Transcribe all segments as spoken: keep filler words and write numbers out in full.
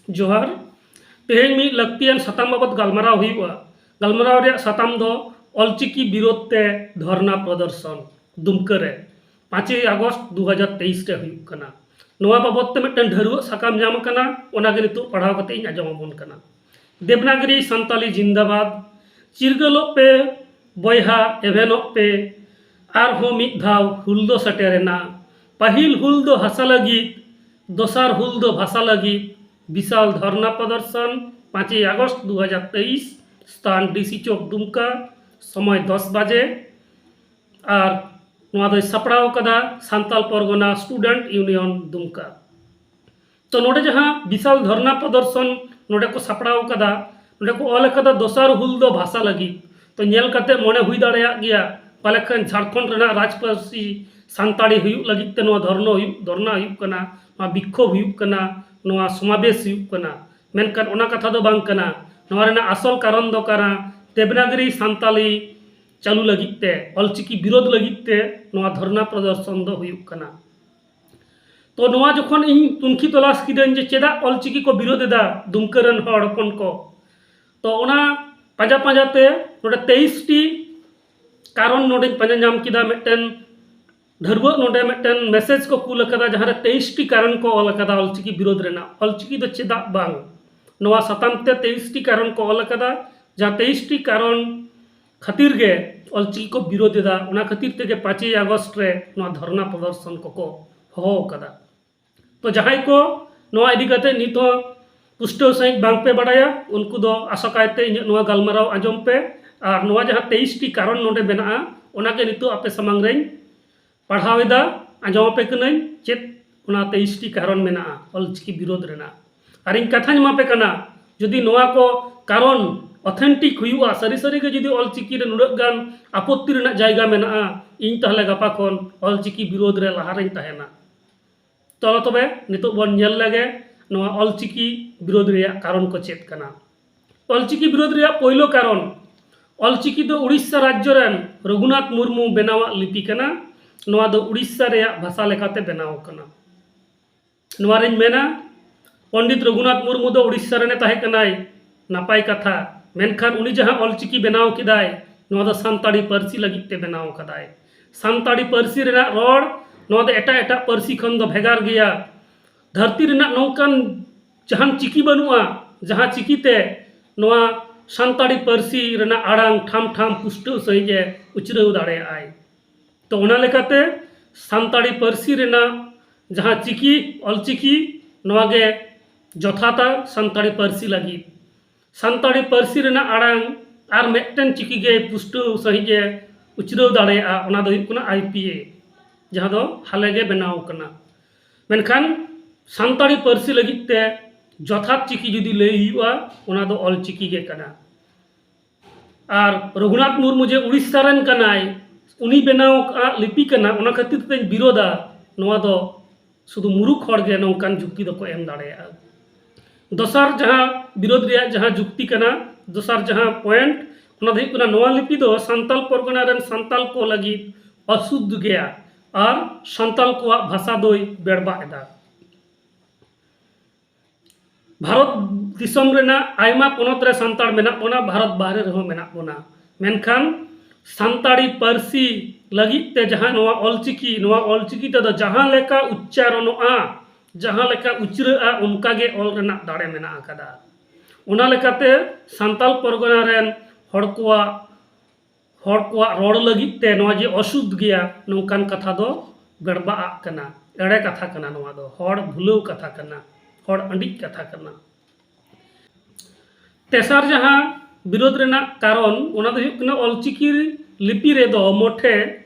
ᱡᱚᱦᱟᱨ᱾ ᱛᱮᱦᱮᱧ ᱢᱤᱫ ᱞᱟᱹᱠᱛᱤᱭᱟᱱ ᱥᱟᱛᱟᱢ ᱵᱟᱵᱚᱛ ᱜᱟᱞᱢᱟᱨᱟᱣ ᱦᱩᱭᱩᱜᱼᱟ᱾ ᱜᱟᱞᱢᱟᱨᱟᱣ ᱨᱮᱭᱟᱜ ᱥᱟᱛᱟᱢ ᱫᱚ ᱚᱞᱪᱤᱠᱤ ᱵᱤᱨᱳᱫᱷ ᱛᱮ ᱫᱷᱚᱨᱱᱟ ᱯᱨᱚᱫᱚᱨᱥᱚᱱ ᱫᱩᱢᱠᱟᱹ ᱨᱮ ᱯᱟᱸᱪᱮᱭ ᱟᱜᱚᱥᱴ ᱫᱩ ᱦᱟᱡᱟᱨ ᱛᱮᱭᱤᱥ ᱨᱮ ᱦᱩᱭᱩᱜ ᱠᱟᱱᱟ᱾ ᱱᱚᱣᱟ ᱵᱟᱵᱚᱛ ᱛᱮ ᱢᱤᱫᱴᱮᱱ ᱰᱷᱟᱹᱨᱣᱟᱹᱜ ᱥᱟᱠᱟᱢ ᱧᱟᱢ ᱟᱠᱟᱱᱟ, ᱚᱱᱟᱜᱮ ᱱᱤᱛᱚᱜ ᱯᱟᱲᱦᱟᱣ ᱠᱟᱛᱮ ᱤᱧ ᱟᱸᱡᱚᱢ ᱟᱵᱚᱱ ᱠᱟᱱᱟ᱾ ᱫᱮᱵᱽᱱᱟᱜᱽᱨᱤ ᱥᱟᱱᱛᱟᱞᱤ ᱡᱤᱱᱫᱟᱵᱟᱫᱽ, ᱪᱤᱨᱜᱟᱹᱞᱚᱜ ᱯᱮ ᱵᱚᱭᱦᱟ, ᱮᱵᱷᱮᱱᱚᱜ ᱯᱮ, ᱟᱨᱦᱚᱸ ᱢᱤᱫ ᱫᱷᱟᱣ ᱦᱩᱞ ᱫᱚ ᱥᱮᱴᱮᱨᱮᱱᱟ᱾ ᱯᱟᱹᱦᱤᱞ ᱦᱩᱞ ᱫᱚ ᱦᱟᱥᱟ ᱞᱟᱹᱜᱤᱫ, ᱫᱚᱥᱟᱨ ᱦᱩᱞ ᱫᱚ ᱵᱷᱟᱥᱟ ᱞᱟᱹᱜᱤᱫ᱾ ᱵᱤᱥᱟᱞ ᱫᱷᱚᱨᱱᱟ ᱯᱨᱚᱫᱚᱨᱥᱚᱱ, ᱯᱟᱸᱪᱮᱭ ᱟᱜᱚᱥᱴ ᱫᱩ ᱦᱟᱡᱟᱨ ᱛᱮᱭᱤᱥ, ᱥᱛᱷᱟᱱ ᱰᱤᱥᱤ ᱪᱚᱠ ᱫᱩᱢᱠᱟ, ᱥᱚᱢᱚᱭ ᱫᱚᱥ ᱵᱟᱡᱮ᱾ ᱟᱨ ᱱᱚᱣᱟ ᱫᱚᱭ ᱥᱟᱯᱲᱟᱣ ᱠᱟᱫᱟ ᱥᱟᱱᱛᱟᱞ ᱯᱚᱨᱜᱚᱱᱟ ᱥᱴᱩᱰᱮᱱᱴ ᱤᱭᱩᱱᱤᱭᱚᱱ ᱫᱩᱢᱠᱟ᱾ ᱛᱚ ᱱᱚᱰᱮ ᱡᱟᱦᱟᱸ ᱵᱤᱥᱟᱞ ᱫᱷᱚᱨᱱᱟ ᱯᱨᱚᱫᱚᱨᱥᱚᱱ ᱱᱚᱰᱮ ᱠᱚ ᱥᱟᱯᱲᱟᱣ ᱠᱟᱫᱟ, ᱱᱚᱰᱮ ᱠᱚ ᱚᱞ ᱟᱠᱟᱫᱟ ᱫᱚᱥᱟᱨ ᱦᱩᱞ ᱫᱚ ᱵᱷᱟᱥᱟ ᱞᱟᱹᱜᱤᱫ᱾ ᱛᱚ ᱧᱮᱞ ᱠᱟᱛᱮ ᱢᱚᱱᱮ ᱦᱩᱭ ᱫᱟᱲᱮᱭᱟᱜ ᱜᱮᱭᱟ, ᱯᱟᱞᱮ ᱠᱷᱟᱱ ᱡᱷᱟᱲᱠᱷᱚᱸᱰ ᱨᱮᱱᱟᱜ ᱨᱟᱡᱽ ᱯᱟᱹᱨᱥᱤ ᱥᱟᱱᱛᱟᱲᱤ ᱦᱩᱭᱩᱜ ᱞᱟᱹᱜᱤᱫ ᱛᱮ ᱱᱚᱣᱟ ᱫᱷᱚᱨᱱᱟ ᱦᱩᱭᱩᱜ, ᱫᱷᱚᱨᱱᱟ ᱦᱩᱭᱩᱜ ᱠᱟᱱᱟ, ᱱᱚᱣᱟ ᱵᱤᱠᱠᱷᱳᱵᱷ ᱦᱩᱭᱩᱜ ᱠᱟᱱᱟ, ᱱᱚᱣᱟ ᱥᱚᱢᱟᱵᱮᱥ ᱦᱩᱭᱩᱜ ᱠᱟᱱᱟ᱾ ᱢᱮᱱᱠᱷᱟᱱ ᱚᱱᱟ ᱠᱟᱛᱷᱟ ᱫᱚ ᱵᱟᱝ ᱠᱟᱱᱟ᱾ ᱱᱚᱣᱟ ᱨᱮᱱᱟᱜ ᱟᱥᱚᱞ ᱠᱟᱨᱚᱱ ᱫᱚ ᱠᱟᱱᱟ ᱫᱮᱵᱽᱱᱟᱜᱽᱨᱤ ᱥᱟᱱᱛᱟᱞᱤ ᱪᱟᱹᱞᱩ ᱞᱟᱹᱜᱤᱫ ᱛᱮ, ᱚᱞᱪᱤᱠᱤ ᱵᱤᱨᱳᱫᱷ ᱞᱟᱹᱜᱤᱫ ᱛᱮ ᱱᱚᱣᱟ ᱫᱷᱚᱨᱱᱟ ᱯᱨᱚᱫᱚᱨᱥᱚᱱ ᱫᱚ ᱦᱩᱭᱩᱜ ᱠᱟᱱᱟ᱾ ᱛᱚ ᱱᱚᱣᱟ ᱡᱚᱠᱷᱚᱱ ᱤᱧ ᱛᱩᱱᱠᱷᱤ ᱛᱚᱞᱟᱥ ᱠᱤᱫᱟᱹᱧ ᱡᱮ ᱪᱮᱫᱟᱜ ᱚᱞᱪᱤᱠᱤ ᱠᱚ ᱵᱤᱨᱳᱫᱷ ᱮᱫᱟ ᱫᱩᱢᱠᱟᱹ ᱨᱮᱱ ᱦᱚᱲ ᱦᱚᱯᱚᱱ ᱠᱚ, ᱛᱚ ᱚᱱᱟ ᱯᱟᱸᱡᱟ ᱯᱟᱸᱡᱟ ᱛᱮ ᱱᱚᱰᱮ ᱛᱮᱭᱤᱥ ᱴᱤ ᱠᱟᱨᱚᱱ ᱱᱚᱰᱮᱧ ᱯᱟᱸᱡᱟ ᱧᱟᱢ ᱠᱮᱫᱟ᱾ ᱢᱤᱫᱴᱮᱱ ᱰᱷᱟᱹᱨᱣᱟᱹᱜ ᱱᱚᱰᱮ ᱢᱤᱫᱴᱮᱱ ᱢᱮᱥᱮᱡᱽ ᱠᱚ ᱠᱩᱞ ᱟᱠᱟᱫᱟ, ᱡᱟᱦᱟᱸ ᱨᱮ ᱛᱮᱭᱤᱥ ᱴᱤ ᱠᱟᱨᱚᱱ ᱠᱚ ᱚᱞ ᱟᱠᱟᱫᱟ ᱚᱞᱪᱤᱠᱤ ᱵᱤᱨᱳᱫᱷ ᱨᱮᱱᱟᱜ, ᱚᱞᱪᱤᱠᱤ ᱫᱚ ᱪᱮᱫᱟᱜ ᱵᱟᱝ, ᱱᱚᱣᱟ ᱥᱟᱛᱟᱢ ᱛᱮ ᱛᱮᱭᱤᱥ ᱴᱤ ᱠᱟᱨᱚᱱ ᱠᱚ ᱚᱞ ᱟᱠᱟᱫᱟ᱾ ᱡᱟᱦᱟᱸ ᱛᱮᱭᱤᱥ ᱴᱤ ᱠᱟᱨᱚᱱ ᱠᱷᱟᱹᱛᱤᱨ ᱜᱮ ᱚᱞᱪᱤᱠᱤ ᱠᱚ ᱵᱤᱨᱳᱫᱷ ᱮᱫᱟ, ᱚᱱᱟ ᱠᱷᱟᱹᱛᱤᱨ ᱛᱮᱜᱮ ᱯᱟᱸᱪᱮᱭ ᱟᱜᱚᱥᱴ ᱨᱮ ᱱᱚᱣᱟ ᱫᱷᱚᱨᱱᱟ ᱯᱨᱚᱫᱚᱨᱥᱚᱱ ᱠᱚᱠᱚ ᱦᱚᱦᱚ ᱟᱠᱟᱫᱟ᱾ ᱛᱚ ᱡᱟᱦᱟᱸᱭ ᱠᱚ ᱱᱚᱣᱟ ᱤᱫᱤ ᱠᱟᱛᱮ ᱱᱤᱛ ᱦᱚᱸ ᱯᱩᱥᱴᱟᱹᱣ ᱥᱟᱺᱦᱤᱡ ᱵᱟᱝ ᱯᱮ ᱵᱟᱲᱟᱭᱟ, ᱩᱱᱠᱩ ᱫᱚ ᱟᱥᱟ ᱠᱟᱭᱛᱮ ᱤᱧᱟᱹᱜ ᱱᱚᱣᱟ ᱜᱟᱞᱢᱟᱨᱟᱣ ᱟᱸᱡᱚᱢ ᱯᱮ᱾ ᱟᱨ ᱱᱚᱣᱟ ᱡᱟᱦᱟᱸ ᱛᱮᱭᱤᱥ ᱴᱤ ᱠᱟᱨᱚᱱ ᱱᱚᱰᱮ ᱢᱮᱱᱟᱜᱼᱟ, ᱚᱱᱟᱜᱮ ᱱᱤᱛᱚᱜ ᱟᱯᱮ ᱥᱟᱢᱟᱝ ᱨᱮᱧ ᱯᱟᱲᱦᱟᱣ ᱮᱫᱟ, ᱟᱸᱡᱚᱢ ᱟᱯᱮ ᱠᱟᱹᱱᱟᱹᱧ ᱪᱮᱫ ᱚᱱᱟ ᱛᱮᱭᱤᱥ ᱴᱤ ᱠᱟᱨᱚᱱ ᱢᱮᱱᱟᱜᱼᱟ ᱚᱞᱪᱤᱠᱤ ᱵᱤᱨᱳᱫᱷ ᱨᱮᱱᱟᱜ᱾ ᱟᱨ ᱤᱧ ᱠᱟᱛᱷᱟᱧ ᱮᱢᱟ ᱯᱮ ᱠᱟᱱᱟ, ᱡᱩᱫᱤ ᱱᱚᱣᱟ ᱠᱚ ᱠᱟᱨᱚᱱ ᱚᱛᱷᱮᱱᱴᱤᱠ ᱦᱩᱭᱩᱜᱼᱟ, ᱥᱟᱹᱨᱤ ᱥᱟᱹᱨᱤ ᱜᱮ ᱡᱩᱫᱤ ᱚᱞᱪᱤᱠᱤ ᱨᱮ ᱱᱩᱱᱟᱹᱜ ᱜᱟᱱ ᱟᱯᱚᱛᱛᱤ ᱨᱮᱱᱟᱜ ᱡᱟᱭᱜᱟ ᱢᱮᱱᱟᱜᱼᱟ, ᱤᱧ ᱛᱟᱦᱚᱞᱮ ᱜᱟᱯᱟ ᱠᱷᱚᱱ ᱚᱞᱪᱤᱠᱤ ᱵᱤᱨᱳᱫᱷ ᱨᱮ ᱞᱟᱦᱟ ᱨᱮᱧ ᱛᱟᱦᱮᱱᱟ᱾ ᱪᱚᱞᱚ ᱛᱚᱵᱮ ᱱᱤᱛᱚᱜ ᱵᱚᱱ ᱧᱮᱞ ᱞᱮᱜᱮ ᱱᱚᱣᱟ ᱚᱞᱪᱤᱠᱤ ᱵᱤᱨᱳᱫᱷ ᱨᱮᱭᱟᱜ ᱠᱟᱨᱚᱱ ᱠᱚ ᱪᱮᱫ ᱠᱟᱱᱟ᱾ ᱚᱞᱪᱤᱠᱤ ᱵᱤᱨᱳᱫᱷ ᱨᱮᱭᱟᱜ ᱯᱳᱭᱞᱳ ᱠᱟᱨᱚᱱ, ᱚᱞᱪᱤᱠᱤ ᱫᱚ ᱩᱲᱤᱥᱥᱟ ᱨᱟᱡᱽᱡᱚ ᱨᱮᱱ ᱨᱚᱜᱷᱩᱱᱟᱛᱷ ᱢᱩᱨᱢᱩ ᱵᱮᱱᱟᱣᱟᱜ ᱞᱤᱯᱤ ᱠᱟᱱᱟ᱾ ᱱᱚᱣᱟ ᱫᱚ ᱩᱲᱤᱥᱥᱟ ᱨᱮᱭᱟᱜ ᱵᱷᱟᱥᱟ ᱞᱮᱠᱟᱛᱮ ᱵᱮᱱᱟᱣ ᱟᱠᱟᱱᱟ᱾ ᱱᱚᱣᱟ ᱨᱤᱧ ᱢᱮᱱᱟ, ᱯᱚᱱᱰᱤᱛ ᱨᱚᱜᱷᱩᱱᱟᱛᱷ ᱢᱩᱨᱢᱩ ᱫᱚ ᱩᱲᱤᱥᱥᱟ ᱨᱮᱱᱮ ᱛᱟᱦᱮᱸ ᱠᱟᱱᱟᱭ, ᱱᱟᱯᱟᱭ ᱠᱟᱛᱷᱟ᱾ ᱢᱮᱱᱠᱷᱟᱱ ᱩᱱᱤ ᱡᱟᱦᱟᱸ ᱚᱞᱪᱤᱠᱤ ᱵᱮᱱᱟᱣ ᱠᱮᱫᱟᱭ, ᱱᱚᱣᱟ ᱫᱚ ᱥᱟᱱᱛᱟᱲᱤ ᱯᱟᱹᱨᱥᱤ ᱞᱟᱹᱜᱤᱫ ᱛᱮ ᱵᱮᱱᱟᱣ ᱠᱟᱫᱟᱭ᱾ ᱥᱟᱱᱛᱟᱲᱤ ᱯᱟᱹᱨᱥᱤ ᱨᱮᱱᱟᱜ ᱨᱚᱲ, ᱱᱚᱣᱟ ᱫᱚ ᱮᱴᱟᱜ ᱮᱴᱟᱜ ᱯᱟᱹᱨᱥᱤ ᱠᱷᱚᱱ ᱫᱚ ᱵᱷᱮᱜᱟᱨ ᱜᱮᱭᱟ᱾ ᱫᱷᱟᱹᱨᱛᱤ ᱨᱮᱱᱟᱜ ᱱᱚᱝᱠᱟᱱ ᱡᱟᱦᱟᱱ ᱪᱤᱠᱤ ᱵᱟᱹᱱᱩᱜᱼᱟ, ᱡᱟᱦᱟᱸ ᱪᱤᱠᱤᱛᱮ ᱱᱚᱣᱟ ᱥᱟᱱᱛᱟᱲᱤ ᱯᱟᱹᱨᱥᱤ ᱨᱮᱱᱟᱜ ᱟᱲᱟᱝ ᱴᱷᱟᱢ ᱴᱷᱟᱢ ᱯᱩᱥᱴᱟᱹᱣ ᱥᱟᱺᱦᱤᱡ ᱮ ᱩᱪᱨᱟᱹᱣ ᱫᱟᱲᱮᱭᱟᱜᱼᱟᱭ᱾ ᱛᱚ, ᱚᱱᱟ ᱞᱮᱠᱟᱛᱮ ᱥᱟᱱᱛᱟᱲᱤ ᱯᱟᱹᱨᱥᱤ ᱨᱮᱱᱟᱜ ᱡᱟᱦᱟᱸ ᱪᱤᱠᱤ, ᱚᱞᱪᱤᱠᱤ, ᱱᱚᱣᱟ ᱜᱮ ᱡᱚᱛᱷᱟᱛᱟ ᱥᱟᱱᱛᱟᱲᱤ ᱯᱟᱹᱨᱥᱤ ᱞᱟᱹᱜᱤᱫ᱾ ᱥᱟᱱᱛᱟᱲᱤ ᱯᱟᱹᱨᱥᱤ ᱨᱮᱱᱟᱜ ᱟᱲᱟᱝ ᱟᱨ ᱢᱤᱫᱴᱮᱱ ᱪᱤᱠᱤ ᱜᱮ ᱯᱩᱥᱴᱟᱹᱣ ᱥᱟᱺᱦᱤᱡ ᱮ ᱩᱪᱨᱟᱹᱣ ᱫᱟᱲᱮᱭᱟᱜᱼᱟ, ᱚᱱᱟ ᱫᱚ ᱦᱩᱭᱩᱜ ᱠᱟᱱᱟ ᱟᱭ ᱯᱤ ᱮ, ᱡᱟᱦᱟᱸ ᱫᱚ ᱦᱟᱞᱮ ᱜᱮ ᱵᱮᱱᱟᱣ ᱠᱟᱱᱟ᱾ ᱢᱮᱱᱠᱷᱟᱱ ᱥᱟᱱᱛᱟᱲᱤ ᱯᱟᱹᱨᱥᱤ ᱞᱟᱹᱜᱤᱫ ᱛᱮ ᱡᱚᱛᱷᱟᱛ ᱪᱤᱠᱤ ᱡᱩᱫᱤ ᱞᱟᱹᱭ ᱦᱩᱭᱩᱜᱼᱟ, ᱚᱱᱟ ᱫᱚ ᱚᱞ ᱪᱤᱠᱤ ᱜᱮ ᱠᱟᱱᱟ᱾ ᱟᱨ ᱨᱚᱜᱷᱩᱱᱟᱛᱷ ᱢᱩᱨᱢᱩ ᱡᱮ ᱩᱲᱤᱥᱥᱟ ᱨᱮᱱ ᱠᱟᱱᱟᱭ, ᱩᱱᱤ ᱵᱮᱱᱟᱣ ᱟᱠᱟᱫ ᱞᱤᱯᱤ ᱠᱟᱱᱟ, ᱚᱱᱟ ᱠᱷᱟᱹᱛᱤᱨ ᱛᱮᱧ ᱵᱤᱨᱳᱫᱟ, ᱱᱚᱣᱟ ᱫᱚ ᱥᱩᱫᱷᱩ ᱢᱩᱨᱩᱠᱷ ᱦᱚᱲ ᱜᱮ ᱱᱚᱝᱠᱟᱱ ᱡᱩᱠᱛᱤ ᱫᱚᱠᱚ ᱮᱢ ᱫᱟᱲᱮᱭᱟᱜᱼᱟ᱾ ᱫᱚᱥᱟᱨ ᱡᱟᱦᱟᱸ ᱵᱤᱨᱳᱫ ᱨᱮᱭᱟᱜ ᱡᱟᱦᱟᱸ ᱡᱩᱠᱛᱤ ᱠᱟᱱᱟ, ᱫᱚᱥᱟᱨ ᱡᱟᱦᱟᱸ ᱯᱚᱭᱮᱱᱴ, ᱚᱱᱟ ᱫᱚ ᱦᱩᱭᱩᱜ ᱠᱟᱱᱟ, ᱱᱚᱣᱟ ᱞᱤᱯᱤ ᱫᱚ ᱥᱟᱱᱛᱟᱞ ᱯᱚᱨᱜᱚᱱᱟ ᱨᱮᱱ ᱥᱟᱱᱛᱟᱞ ᱠᱚ ᱞᱟᱹᱜᱤᱫ ᱚᱥᱩᱫᱷ ᱜᱮᱭᱟ ᱟᱨ ᱥᱟᱱᱛᱟᱞ ᱠᱚᱣᱟᱜ ᱵᱷᱟᱥᱟ ᱫᱚᱭ ᱵᱮᱲᱵᱟᱜ ᱮᱫᱟ᱾ ᱵᱷᱟᱨᱚᱛ ᱫᱤᱥᱚᱢ ᱨᱮᱱᱟᱜ ᱟᱭᱢᱟ ᱯᱚᱱᱚᱛ ᱨᱮ ᱥᱟᱱᱛᱟᱲ ᱢᱮᱱᱟᱜ ᱵᱚᱱᱟ, ᱵᱷᱟᱨᱚᱛ ᱵᱟᱦᱨᱮ ᱨᱮᱦᱚᱸ ᱢᱮᱱᱟᱜ ᱵᱚᱱᱟ, ᱢᱮᱱᱠᱷᱟᱱ ᱥᱟᱱᱛᱟᱲᱤ ᱯᱟᱹᱨᱥᱤ ᱞᱟᱹᱜᱤᱫ ᱛᱮ ᱡᱟᱦᱟᱸ ᱱᱚᱣᱟ ᱚᱞᱪᱤᱠᱤ, ᱱᱚᱣᱟ ᱚᱞᱪᱤᱠᱤ ᱛᱮᱫᱚ ᱡᱟᱦᱟᱸ ᱞᱮᱠᱟ ᱩᱪᱪᱟᱨᱚᱱᱚᱜᱼᱟ, ᱡᱟᱦᱟᱸ ᱞᱮᱠᱟ ᱩᱪᱨᱟᱹᱜᱼᱟ, ᱚᱱᱠᱟ ᱜᱮ ᱚᱞ ᱨᱮᱱᱟᱜ ᱫᱟᱲᱮ ᱢᱮᱱᱟᱜ ᱟᱠᱟᱫᱟ᱾ ᱚᱱᱟ ᱞᱮᱠᱟᱛᱮ ᱥᱟᱱᱛᱟᱞ ᱯᱚᱨᱜᱚᱱᱟ ᱨᱮᱱ ᱦᱚᱲ ᱠᱚᱣᱟᱜ, ᱦᱚᱲ ᱠᱚᱣᱟᱜ ᱨᱚᱲ ᱞᱟᱹᱜᱤᱫ ᱛᱮ ᱱᱚᱣᱟ ᱡᱮ ᱚᱥᱩᱫᱷ ᱜᱮᱭᱟ, ᱱᱚᱝᱠᱟᱱ ᱠᱟᱛᱷᱟ ᱫᱚ ᱵᱮᱲᱵᱟᱜ ᱟᱜ ᱠᱟᱱᱟ, ᱮᱲᱮ ᱠᱟᱛᱷᱟ ᱠᱟᱱᱟ, ᱱᱚᱣᱟ ᱫᱚ ᱦᱚᱲ ᱵᱷᱩᱞᱟᱹᱣ ᱠᱟᱛᱷᱟ ᱠᱟᱱᱟ, ᱦᱚᱲ ᱟᱹᱰᱤᱡ ᱠᱟᱛᱷᱟ ᱠᱟᱱᱟ᱾ ᱛᱮᱥᱟᱨ ᱡᱟᱦᱟᱸ ᱵᱤᱨᱳᱫ ᱨᱮᱱᱟᱜ ᱠᱟᱨᱚᱱ, ᱚᱱᱟ ᱫᱚ ᱦᱩᱭᱩᱜ ᱠᱟᱱᱟ, ᱚᱞᱪᱤᱠᱤ ᱞᱤᱯᱤ ᱨᱮᱫᱚ ᱢᱚᱴᱷᱮ